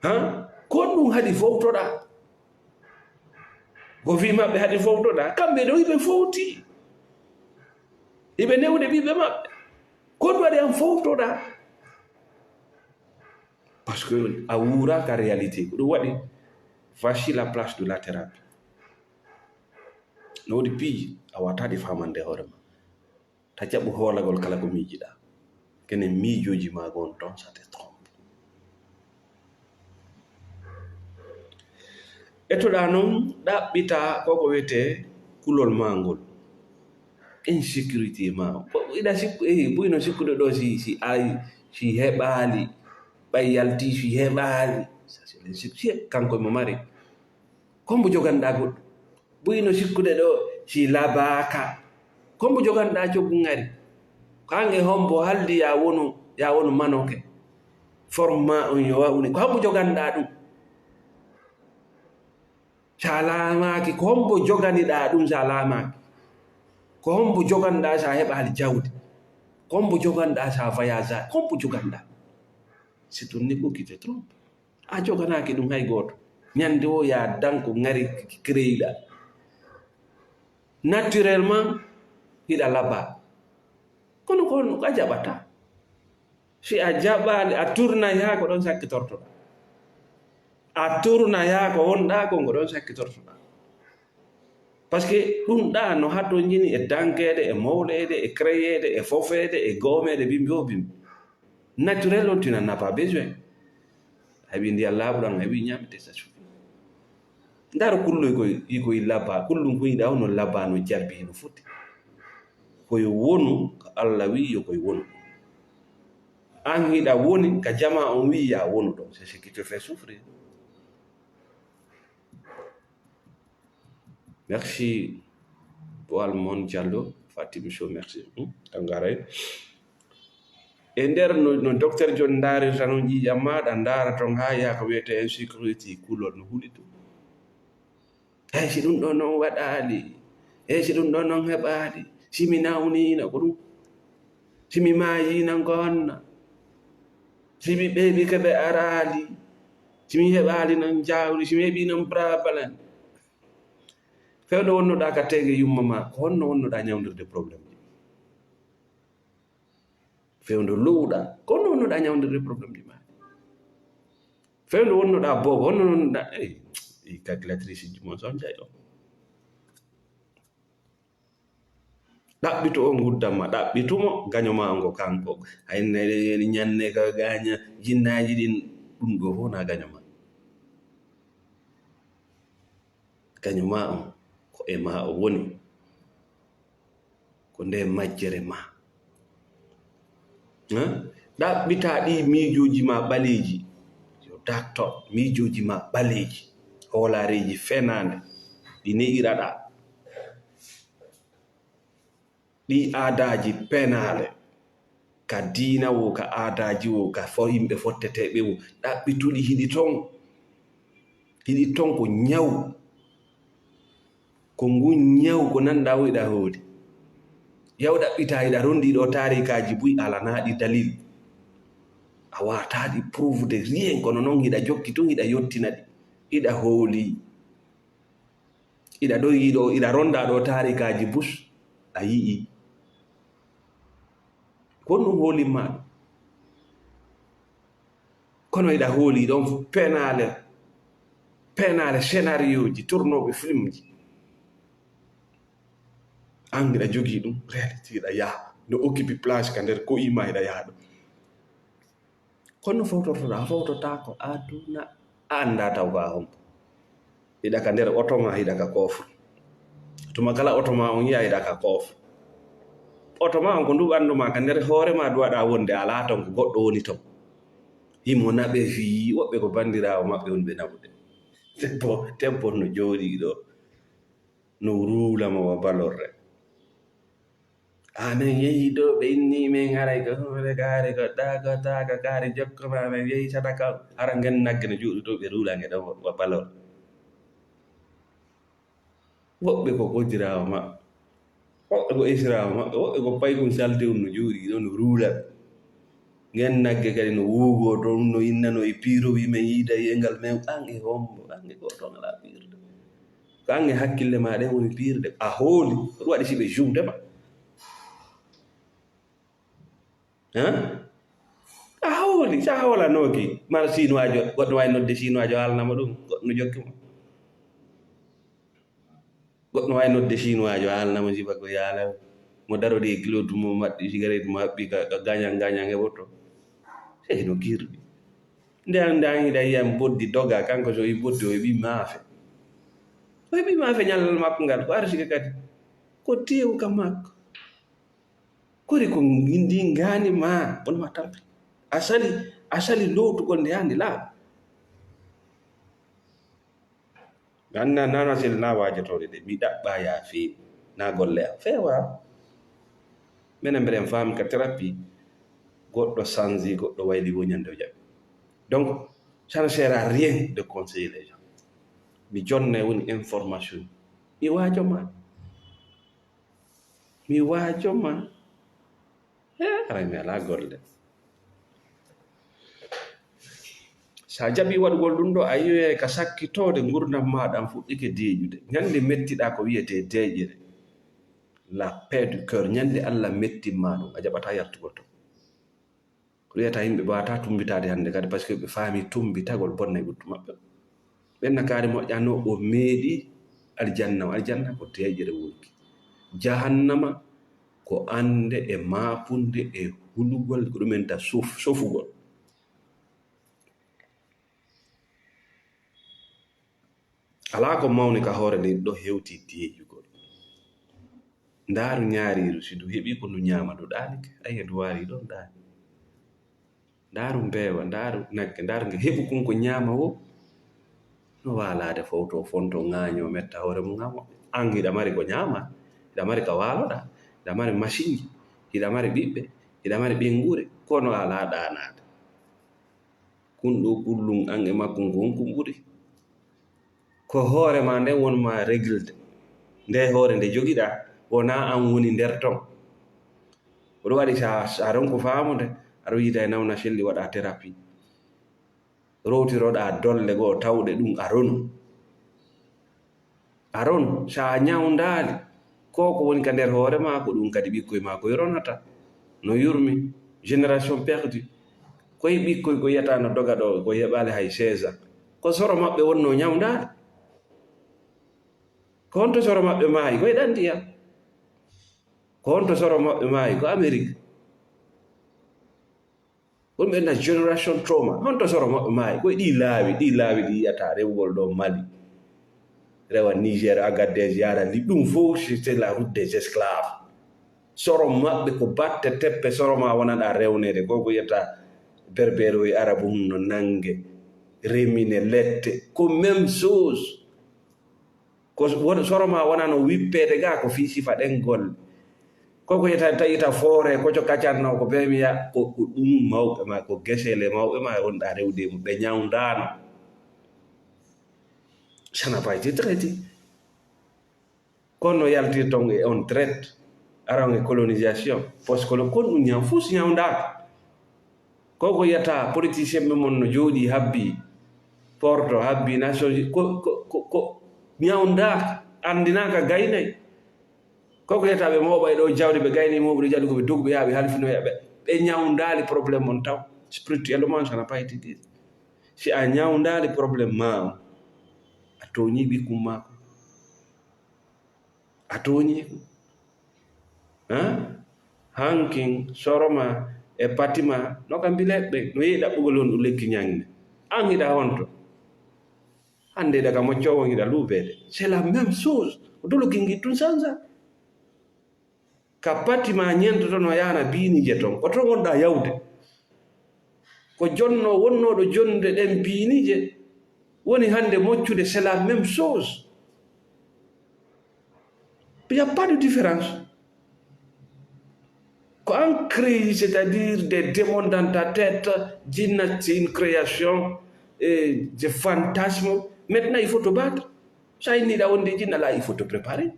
Ha? Ko honɗum haɗi fowtoɗaa? Ko fii maɓɓe haɗi fowtoɗaa? Kamɓe ɗo hiɓe fowti. Hiɓe newde ɓiɓɓe maɓɓe. Ko honɗum waɗi an fowtoɗaa? Parce que a wuuraaka réalité. Ko ɗum waɗi, voici la place de la thérapie. No woodi piiji a waawata ɗi faamande hoore ma. Ta jaɓu hoolagol kala ko miijiɗaa. Kene miijooji ma gon ton, ça te trompe. Etoɗaa noon ɗaɓɓita ko ko wiyetee kulol ma ngol. Insécurité ma. Ko iɗa sikku, eh, buyno sikkude ɗo si, si ay, si heɓaali, ɓay yalti si heɓaali. Ça, c'est l'insécurité. Kanko mo mari. Ko mbo joganɗaa goɗɗo? Buyno sikkude ɗo si labaaka. Ko mbo joganɗaa coggu ngari? Ko an e hombo haldi ya wonu, ya wonu manoke. Forma on yo wawni. Ko hombo joganɗaa ɗum? Sa laamaaki, ko hombo joganiɗaa ɗum sa laamaaki? Ko hombo joganɗaa sa heɓaali jawdi? Ko hombo joganɗaa sa voyage? Ko hombo joganɗaa? C'est ton ego qui te trompe. A joganaaki ɗum hay gooto. Ñande o ya danko ngari créeyiɗaa. Naturellement, hiɗa labaa. Kono ko honno ko a jaɓata? Si a jaɓaali, a tournay haa ko ɗon sakkitortoɗaa. A tournay haa ko wonɗaa ko, ko ɗon sakkitortoɗaa. Parce que ɗum ɗaa no hatonjini e dankeede, e mowleede, e créeyeede, e fofeede, e goomeede, bimbi o bimbi. Naturel on, tu n'en as pas besoin. A heɓi ndiyam laaɓuɗam, a heɓi ñaamete, ça suffit. Ndaro kulloy koy, i koy labba, kullum koy ɗa ono labba no jarbi hino foti. Koy wonu, ko Allah wi yo koy wonu. An hiɗa woni, ka jama on wi ya wonu ɗon. C'est ce qui te fait souffrir. Merci, Boal Mon Diallo, Fatim Show, merci. Hmm? Tangaray. E nder no, no docteur John ndarirta noon ƴiiƴam maaɗa, ndaara toon haa yaha ko wiyetee insécurité, kulol no huli toon. Hey, si ɗum ɗoo noon waɗaali, hey, si ɗum ɗoo noon heɓaali, si mi nawniino ko ɗum, si mi maayiino ko honno, si mi ɓeeɓi ko ɓe araali, si mi heɓaali noon jawdi, si mi heɓii noon problème. Fewndo wonnoɗaa ka teege yumma ma, ko honno wonnoɗaa ñawndirde problème ji? Fewndo lowɗaa, ko honno wonnoɗaa ñawndirde problème ji ma? Fewndo wonnoɗaa boobo, honno wonnoɗaa, ey, ɗi calculatrice ji mon son jay on. Ɗaɓɓito o nguddan ma, ɗaɓɓitumo, gaño ma on ko kanko. Hay ne, ne, ne, ñanne ka gaña, jinnaaji ɗin, ɗum ɗoo fof na gaño ma. Gaño ma on, ko e ma o woni. Ko nde majjere ma. Hein? Ɗaɓɓita ɗi miijooji ma ɓaleeji. Yo dakto, miijooji ma ɓaleeji. Hoolaareeji fenaande. Ɗi ne'iraɗaa. Ɗi aadaaji penaale, ka diina wo, ka aadaaji wo, ka fo yimɓe fotteteeɓe wo, ɗaɓɓituɗi hiɗi ton. Hiɗi ton ko ñaw. Ko ngun ñaw ko nanɗaa wo hiɗa hooli. Yaw ɗaɓɓita hiɗa rondi ɗo taarikaaji buy alanaaɗi dalil. A waataaɗi preuve de rien, kono non hiɗa jokki tun, hiɗa yottina ɗi. Hiɗa hooli. Iɗa ɗo yiɗo, iɗa ronda ɗo taarikaaji bus, a yi'i. Ko ɗum hoolimma ɗum. Kono iɗa hooli ɗon penaale, penaale scénarioji, tournooɓe filmji. An hiɗa jogii ɗum, réalité iɗa yaha. No occupe place ka nder ko ima hiɗa yaha ɗum. Kono no fowtortoɗaa, a fowtotaako aduna, a anndaa taw ko a hombo. Hiɗa ka nder oto ma, hiɗa ka koofu. Tuma kala oto ma on yi'a hiɗa ka koofu. Oto ma on ko ndu ɓanndu ma, ka nder hoore ma du waɗa wonde alaa ton, ko goɗɗo woni ton. Himo naɓe fii, woɓɓe ko banndiraawo maɓɓe woni ɓe naɓude. Debbo, debbo no jooɗii ɗo, no ruula mo wa balorre. Amen yehi ɗo, ɓe inni men haray ko hoore kaari ko ɗa ko taaka kaari jokko ma, amen yehi sadaka. Hara ngen nagge no jooɗi ɗo, ɓe ruula nge ɗo wa balor. Woɓɓe ko kodiraawo maɓɓe, woɓɓe ko esiraawo maɓɓe, woɓɓe ko paykun saltewun no jooɗi ɗo no ruula ɓe. Ngen nagge kadi no wuugo toon, no innano e piirowi men yiida e ngal men, an e hombo, an e goto ngalaa piirde. Ko an e hakkille ma ɗen woni piirde. A hooli, ko ɗum waɗi si ɓe juwde ma. Hein? A hooli. Holi, sa hoolanooki, mara sinuwaajo, goɗɗo waawi nodde sinuwaajo haalana mo ɗum, goɗɗo no jokki mo. Goɗɗo waawi nodde sinuwaajo haalana mo sifa ko yaala, mo darodi e kilotu mo, maɗɗi sigaret mo, haɓɓi ka, ka gañan gañan e woto. Sey no kirɗi. Nde an nde an hiɗa yiya boddi doga, kanko so yi boddi o heɓi maafe. O heɓi maafe ñallal makko ngal, ko arsike kadi. Ko teewu ka makko. Kori ko ndi ngaani ma, on ma tampi. A sali, a sali lowtugol nde hannde laaɓa. Ganna nana sel na waajotooɗe de, mi ɗaɓɓa ya feewi, na golle am. Feewa. Menen mbeɗen faami ka thérapie, goɗɗo sanzi, goɗɗo wayli wo ñande o jaɓi. Donc, ça ne sert à rien de conseiller les gens. Mi jonne woni information. Mi waajo ma. Mi waajo ma. He, aray mi alaa golle. Sa jaɓi waɗugol ɗum ɗo, a yiwey ka sakkitoode ngurdam maaɗa an fuɗɗike deeƴude. Ñande mettiɗaa ko wiyetee deeƴere, la paix du cœur, ñande Allah mettin ma ɗum, a jaɓataa yartugol ton. Ko ɗum wiyata yimɓe mbaawata tumbitaade hannde kadi, parce que ɓe faami tumbitagol bonnay ɓuttu maɓɓe. Ɓen na kaari moƴƴano o meeɗi aljanna, aljanna ko deeƴere wonki. Jahannama ko annde e maapunde e hulugol, ko ɗum en ta sof-, sofugol. Alaa ko mawni ka hoore nden ɗo hewti deeƴugol. Ndaaru ñaariiru, si ndu heɓi ko ndu ñaama, ndu ɗaanike. Ayi, ndu waari ɗon ɗaani. Ndaaru mbeewa, ndaaru nagge, ndaaru nge heɓu kon ko ñaama wo. No waalaade fow to fonto ŋaaño metta hoore mum ŋaamo. An hiɗa mari ko ñaama, hiɗa mari ka waaloɗaa, hiɗa mari masinji, hiɗa mari ɓiɓɓe, hiɗa mari ɓeynguure, kono alaa ɗaanaade. Kun ɗo kullum an e makko ko honkum ɓuri? Ko hoore ma nden won ma reglde. Nde hoore nde jogiɗaa, wonaa an woni nder ton. Ko ɗum waɗi sa, sa ronku faamude, aɗa yiida e nawna selli waɗa thérapie. Rowtiroɗaa dolle goo tawɗe ɗum a ronu. A ron, sa a ñawndaali, ko ko woni ka nder hoore maa, ko ɗum kadi ɓikkoy maa koy ronata. No yurmi, génération perdue. Koy ɓikkoy ko yiyata no doga ɗo, ko heɓaali hay seize ans. Ko soro maɓɓe wonnoo ñawndaali. Ko honto soro maɓɓe maayi? Koy ɗan ndiyam. Ko honto soro maɓɓe maayi? Ko Amérique. Wonɓe na génération trauma. Honto soro maɓɓe maayi? Koye ɗi laawi, ɗi laawi ɗi yiyata rewugol ɗo Mali. Rewa Niger, Agadez, yara Lib. Ɗum fof, c'est la route des esclaves. Soro maɓɓe ko batte teppe, soro ma wonanɗa rewnede. Ko ko yiyata berbere o e arabu mum no nange, remine lette. Ko même chose. Ko won-, soro ma wonano wippeede ga ko fii sifa ɗen golle. Ko ko yeta tawita foore, ko co kacanno, ko bee mi ya, ko, ko ɗum mawɓe ma, ko gesele mawɓe ma wonɗa rewde mum, ɓe ñawndaano. Ça n'a pas été traité. Kono yaltirton e on traite, aron e colonisation, post-colo-, kon ɗum ñaw-, fus ñawndaaka. Ko ko yiyata politicien ɓe mon no jooɗi habbi Porto, habbi Nations Unies, ko, ko, ko, ko ñawndaaka, anndinaaka gaynay. Ko ko yiyata ɓe mooɓay ɗo jawdi, ɓe gaynay mooɓude jawdi, ko ɓe dogu, ɓe yaha, ɓe halfinoya ɓe. Ɓe ñawndaali problème mon taw. Spirituellement, ça n'a pas été dit. Si a ñawndaali problème ma on, a tooñi ɓikkun maako. A tooñii ko. Haa? Hankin, soroma e patima, no ka mbileɓe, no yehi ɗaɓɓugol honɗun lekki ñaŋde. An hiɗa honto? Hannde hiɗa ka moccoowo, hiɗa luubeede. C'est la même chose. Ko dolokin ngittun sansa. Ka patima ñentotono yaana biinije ton. Ko ton wonɗa yawde. Ko jonno wonnooɗo jonnude ɗen biinije woni hannde moccude, c'est la même chose. Il n'y a pas de différence. Ko an créé, c'est-à-dire des démons dans ta tête, jinna, c'est une création, euh, des fantasmes. Maintenant, il faut te battre. Sa inniɗa wonde jinna, là, il faut te préparer.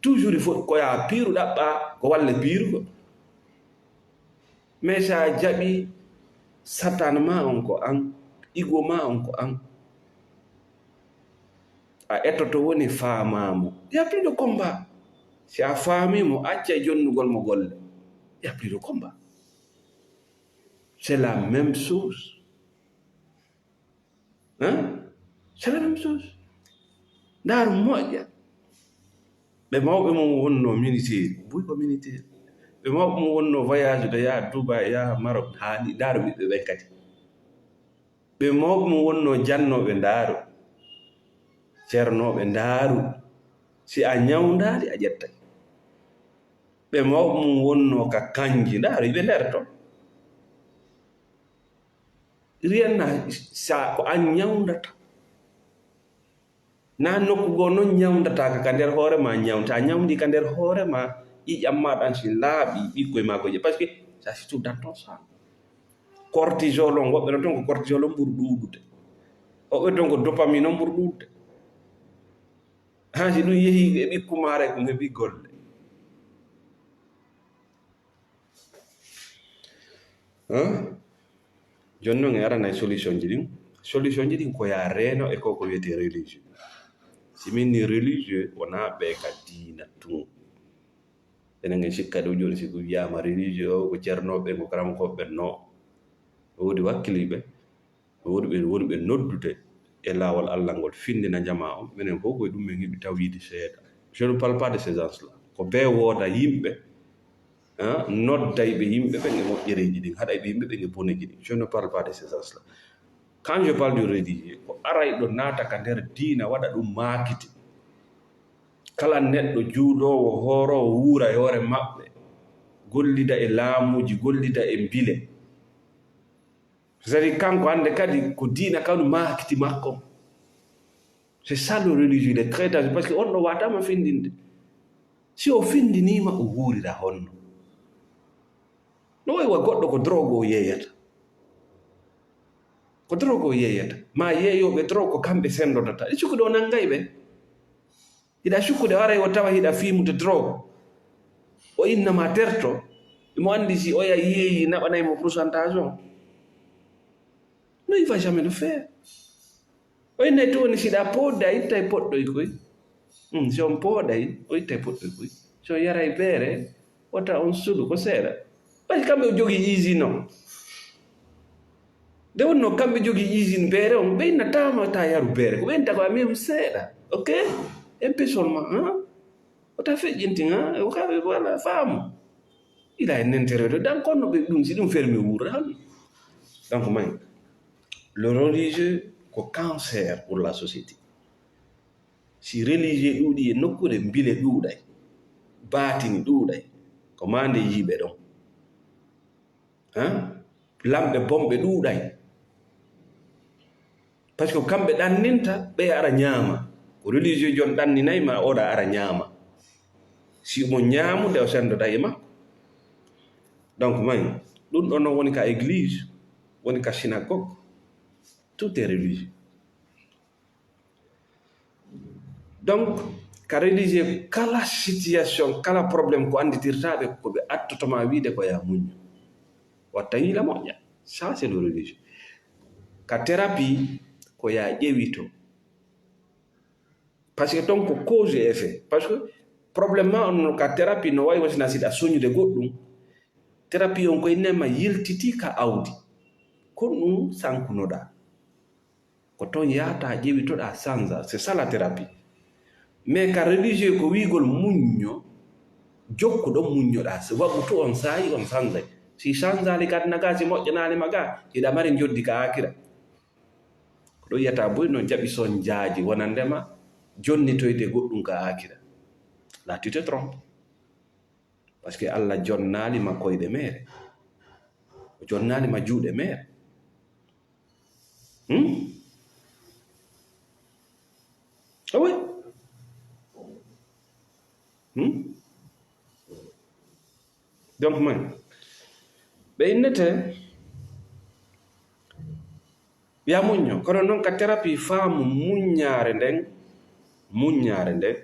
Toujours, il faut ko ya piiru ɗaɓɓa, ko walle piirugo. Mais sa jaɓi, Satan ma on ko an, ego ma on ko an. A etoto woni faamaamo. Il y a plus de combat. Si a faamii mo, accay jonnugol mo golle. Il y a plus de combat. C'est la même chose. Hein? C'est la même chose. Ndaaru moƴƴa. Ɓe mawɓe mum wonnoo militaire, buy ko militaire. Ɓe mawɓe mum wonnoo voyage de yaha Dubai, yaha Maroc, haani ndaaru ɓiɓɓe ɓen kadi. Ɓe mawɓe mum wonnoo jannooɓe ndaaru. Ceernooɓe ndaaru. Si a ñawndaali, a ƴettay. Ɓe mawɓe mum wonnoo ka kanji, ndaaru, ɓe nder to. Rien n'a, sa ko an ñawndata. Na nokku goo non ñawndataaka ka nder hoore ma ñawnta. A ñawndi ka nder hoore ma, ƴiƴam ma ɗan si laaɓi, ɓikkoy ma ko je. Parce que ça se trouve dans ton sang. Cortisol on, woɓɓe no ton ko cortisol on ɓuri ɗuuɗude. Woɓɓe ton ko dopamine on ɓuri ɗuuɗude. Haa si ɗum yehi e ɓikku maare ko heɓi golle. Hein? Jooni non en aranay solution ji ɗin. Solution ji ɗin ko yaa reeno e ko ko wiyetee religieux. Si min ni religieux, wonaa ɓe ka diina tun. Enen en sikka ɗo jooni si ɗum wiyaama religieux o ko ceernooɓe, ko karamokooɓe, non. Woodi wakkiliiɓe, woodi ɓe, woodi ɓe noddude e laawol Allah ngol, findina jamaa on. Minen fof ko e ɗum min heɓi tawhiidi seeɗa. Je ne parle pas de ces gens-là. Ko bee wooda yimɓe, ah, nodday ɓe yimɓe ɓen e moƴƴereeji ɗin, haɗay ɓe yimɓe ɓen e boneeji ɗin. Je ne parle pas de ces gens-là. Quand je parle du religieux, ko arayɗo naata ka nder diina, waɗa ɗum maakiti. Kala neɗɗo juuloowo, hooroowo, wuura e hoore maɓɓe, gollida e laamuuji, gollida e mbile. C'est-à-dire, kanko hannde kadi ko diina kanu maakiti makko. C'est ça le religieux, il est très dangereux, parce que on ɗo waataama findinde. Si o findiniima, o wuurira honno? No wayi wa goɗɗo ko drogue o yeeyata. Ko drogue o yeeyata. Ma yeeyooɓe drogue ko kamɓe senndodata. Ɗi cukkuɗo nanngay ɓe. Hiɗa cukkude, o aray o tawa hiɗa fiimude drogue. O inna ma terto. Imo anndi si oya yeeyi naɓanay mo pourcentage on. Non, il va jamais le faire. O innay to woni si ɗa pooɗde a ittay poɗɗoy koy. Hmm, si on pooɗay, o ittay poɗɗoy koy. Si on yaray beere, wota on suɗu ko seeɗa. Ɓay kamɓe o jogii usine on. Nde wonno kamɓe jogii usine beere on, ɓe inna tama ta yaru beere. Ko ɓe inta ko a mem seeɗa. Ok? Un peu seulement, hein? Wota feƴƴintin, hein? Ko kamɓe wala faamu. Il a un intérêt de, donc, kono ɓe ɗum, si ɗum fermi wuura han. Donc, may, le religieux ko cancer pour la société. Si religieux ɗuuɗi e nokkuure, mbile ɗuuɗay, baatini ɗuuɗay, ko maande yiiɓe ɗon. Hein? Lamɓe bonɓe ɗuuɗay. Parce que kamɓe ɗanninta, ɓe ara ñaama. Ko religieux jon ɗanninay ma, oɗa ara ñaama. Si mo ñaamude, o senndoda e makko. Donc, may, ɗum ɗon non woni ka église, woni ka synagogue. Tout est religieux. Donc, ka religieux, kala situation, kala problème ko annditirta ɓe, ko ɓe attoto ma wiide ko ya muñño. Watta yiila moƴƴa. Ça, c'est le religieux. Ka thérapie, ko ya ƴewito. Parce que ton ko cause et effet. Parce que problème ma on no ka thérapie no wayi wasina siɗa soñude goɗɗum. Thérapie on ko innema yiltiti ka awdi. Ko ɗum sankunoɗa. Ko ton yahata ƴewitoɗa sanza. C'est ça la thérapie. Mais ka religieux ko wiigol muñño, jokku ɗon muññoɗa. Si waɗu tu on saayi on sanzay. Si sanzali gadna ga, si moƴƴanali ma ga, hiɗa mari njoddi ka akira. Ko ɗo yiyata boy no jaɓi sonjaaji wonandema jonnitoyde goɗɗum ka akira. Là, tu te trompes. Parce que Allah jonnaali ma koyɗe meere. O jonnaali ma juuɗe meere. Hmm? Ah oui. Hmm? Donc, man, ɓe innete, ya muñño, kono noon ka thérapie faamu muññaare nden, muññaare nden,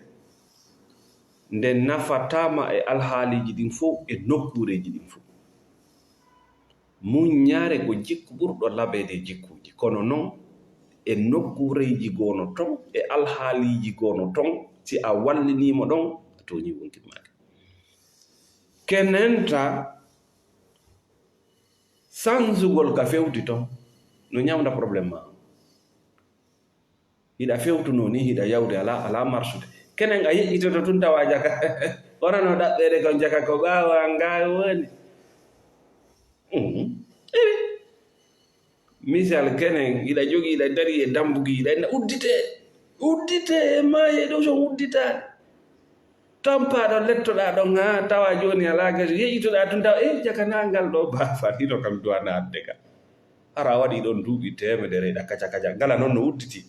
nde nafataama e alhaaliiji ɗin fof, e nokkuureeji ɗin fof. Muññaare ko jikku ɓurɗo labeede e jikkuuji, kono noon e nokkuureeji goono ton, e alhaaliiji goono ton, si a walliniimo ɗon, a tooñii wonkin maake. Kenenta Sansugol ka fewti ton no ñamda problème ma. Hiɗa fewtuno ni, hiɗa yawde, ala, ala marsude. Kenen a yeƴƴitoto tun tawa jaka. Wonano ɗaɓɓeede kon jaka ko ɓaawa nga woni. Mhm. Iri. Misal kenen, hiɗa jogi, hiɗa dari e dambugi, hiɗa inna uddite. Uddite e maaye ɗo son udditaade. Tampaaɗo lettoɗaa ɗon, haa tawa jooni alaa gasi, yeƴitoɗaa tun tawa, eh, jaka naa ngal ɗo baafal, hino kam duwana adde ka. Hara a waɗi ɗon duuɓi teemedere hiɗa kaca kaca, ngala non no udditi.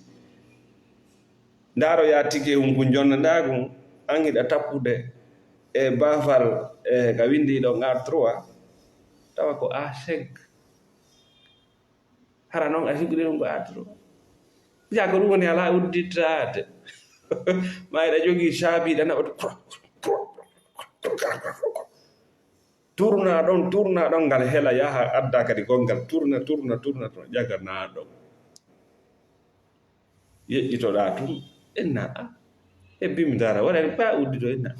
Ndaaro yaa tike hun kun jonnanɗaa kun, an hiɗa tappude e baafal, e ka winndi ɗon A trois, tawa ko A cinq. Hara non a hiɓri ɗum ko adduɗo. Jaa ko ɗum woni alaa udditaade. Ma eɗa jogii caabi ɗana o turna ɗon, turna ɗon, ngal hela yaha adda kadi gonngal turna, turna, turna, turna, ƴaga naa ɗon. Yeƴƴitoɗaa tun, inna a, e bimdara, wara ba uddito, inna.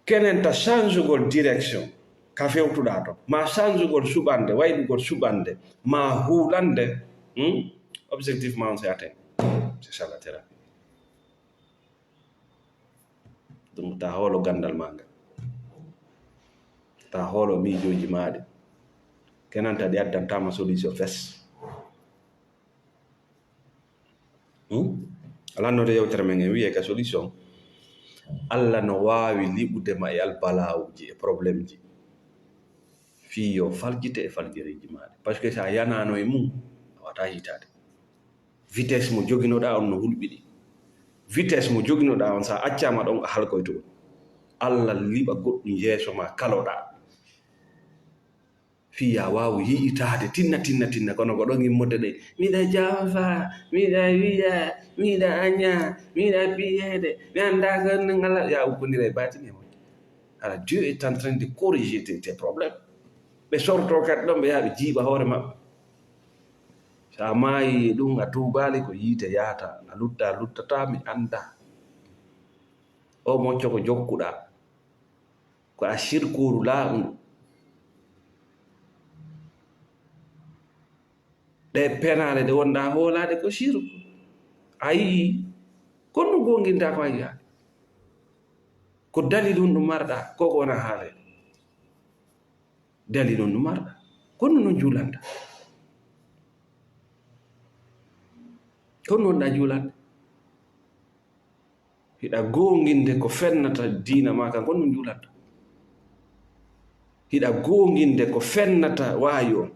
Kenen ta changugol direction, ka fewtuɗaa ton. Ma changugol suɓande, wayɗugol suɓande, ma huulande, hmm? Objectif ma on c'est atteint. C'est ça la thérapie. Donc, ta hoolo gandal ma ngal. Ta hoolo miijooji ma ɗi. Kenen ta ɗi addantama solution fes. Hmm? Alannode yewtere men en wiye ka solution. Allah no waawi liɓude ma e albalawuji e problème ji. Fii yo faljite e faljireeji maaɗa. Parce que sa yanano e mum, a wata hiitaade. Vitesse mo joginoɗaa on no hulɓiɗi. Vitesse mo joginoɗaa on, sa accama ɗon, a halkoyto. Allah liɓa goɗɗum yeeso ma kaloɗaa. Fii ya waawu yi'itaade tinna, tinna, tinna, kono ko ɗon immorde ɗe. Miɗa janfa, miɗa wiya, miɗa aña, miɗa piyeede, mi anndaa ko ngala, ya ukkondira e baatini e moƴƴi. Hara Dieu est en train de corriger tes, tes problèmes. Ɓe sorto kadi ɗon, ɓe yaha ɓe jiiɓa hoore maɓɓe. So a maayi e ɗum, a tuubaali, ko yiite yaata, a lutta, a luttata, mi anndaa. O mocco ko jokkuɗaa. Ko a sirkuru laaɓundu. Ɗe penaale ɗe wonɗaa hoolaade ko sirku. A yii, kono no goonginta ko a yiyaade. Ko dalil ɗum ɗum marɗaa, ko ko wona haale. Dalil ɗum ɗum marɗaa. Kono no juulanta. Kono wonɗaa juulande. Hiɗa goonginde ko fennata diina maa kan, ko ɗum juulanta. Hiɗa goonginde ko fennata waayo.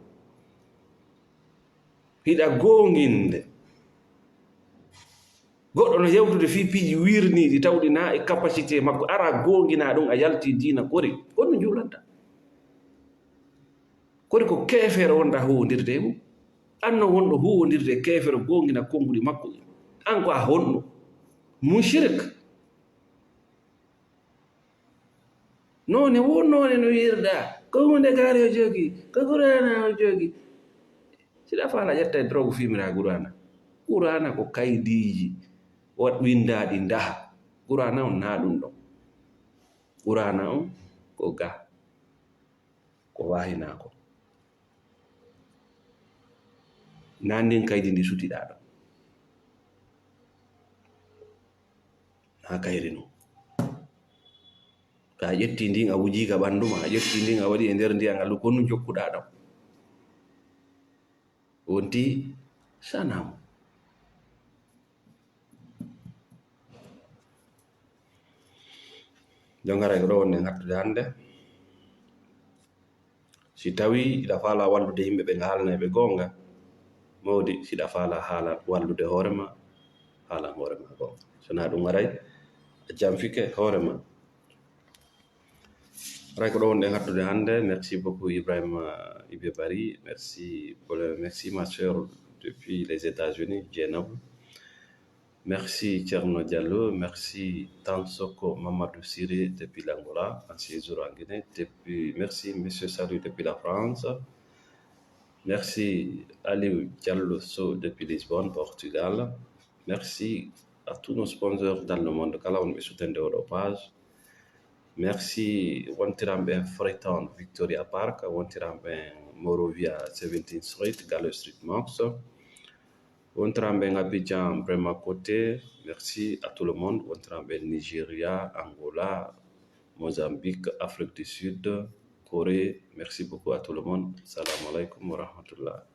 Hiɗa goonginde. Goɗɗo no yewtude fii piiji wirniiɗi tawɗi naa e capacité makko, ara goonginaa ɗum, a yalti diina kori. Ko ɗum juulanta. Kori ko keefeero wonɗaa huwondirde e mum. An non wonɗo huwondirde e keefeero goongina konnguɗi makko. An ko a honɗo? Mushrik. Noone won noone no wiirɗaa. Ko huunde kaari o jogi. Ko Qur'aana o jogi. Siɗa faala ƴetta e drogue fimira Qur'aana. Qur'aana ko kaydiiji. Waɗ winndaaɗi ndaha. Qur'aana on naa ɗum ɗon. Qur'aana on ko ga. Ko waahinaako. Naa ndin kaydi ndi sutiɗaa ɗo. Naa kayri non. To a ƴetti ndin, a wujii ka ɓanndu ma, a ƴetti ndin, a waɗi e nder ndiyan, a lu-, ko nun jokkuɗaa ɗon. Wonti sanamu. Jon haray ko ɗo wonɗen hattude hannde. Si tawii hiɗa faala wallude yimɓe ɓe, nga haalnay ɓe goonga, mawdi, siɗa faala haala wallude hoore ma, haalan hoore ma goonga. So naa ɗum haray, a janfike hoore ma. Haray ko ɗo wonɗen hattude hannde. Merci beaucoup, Ibrahima, euh, Ibe Bari. Merci pour le, merci, ma sœur, depuis les États-Unis, Dieynaba. Merci, Thierno Diallo. Merci, Tansoko Mamadou Siré, depuis l'Angola, en séjour en Guinée. Depuis, merci, Monsieur Salut, depuis la France. Merci, Aliou Diallo Sow, depuis Lisbonne, Portugal. Merci à tous nos sponsors dans le monde. Kala wonɓe sutande oɗo page. Merci wontiranɓe Freetown Victoria Park, wontiranɓe Monrovia seventeen Street, Galway Street Monks, wontiranɓe Abidjan, Brema Côté. Merci à tout le monde. Wontiranɓe Nigeria, Angola, Mozambique, Afrique du Sud, Corée. Merci beaucoup à tout le monde. Salam alaikum wa rahmatullah.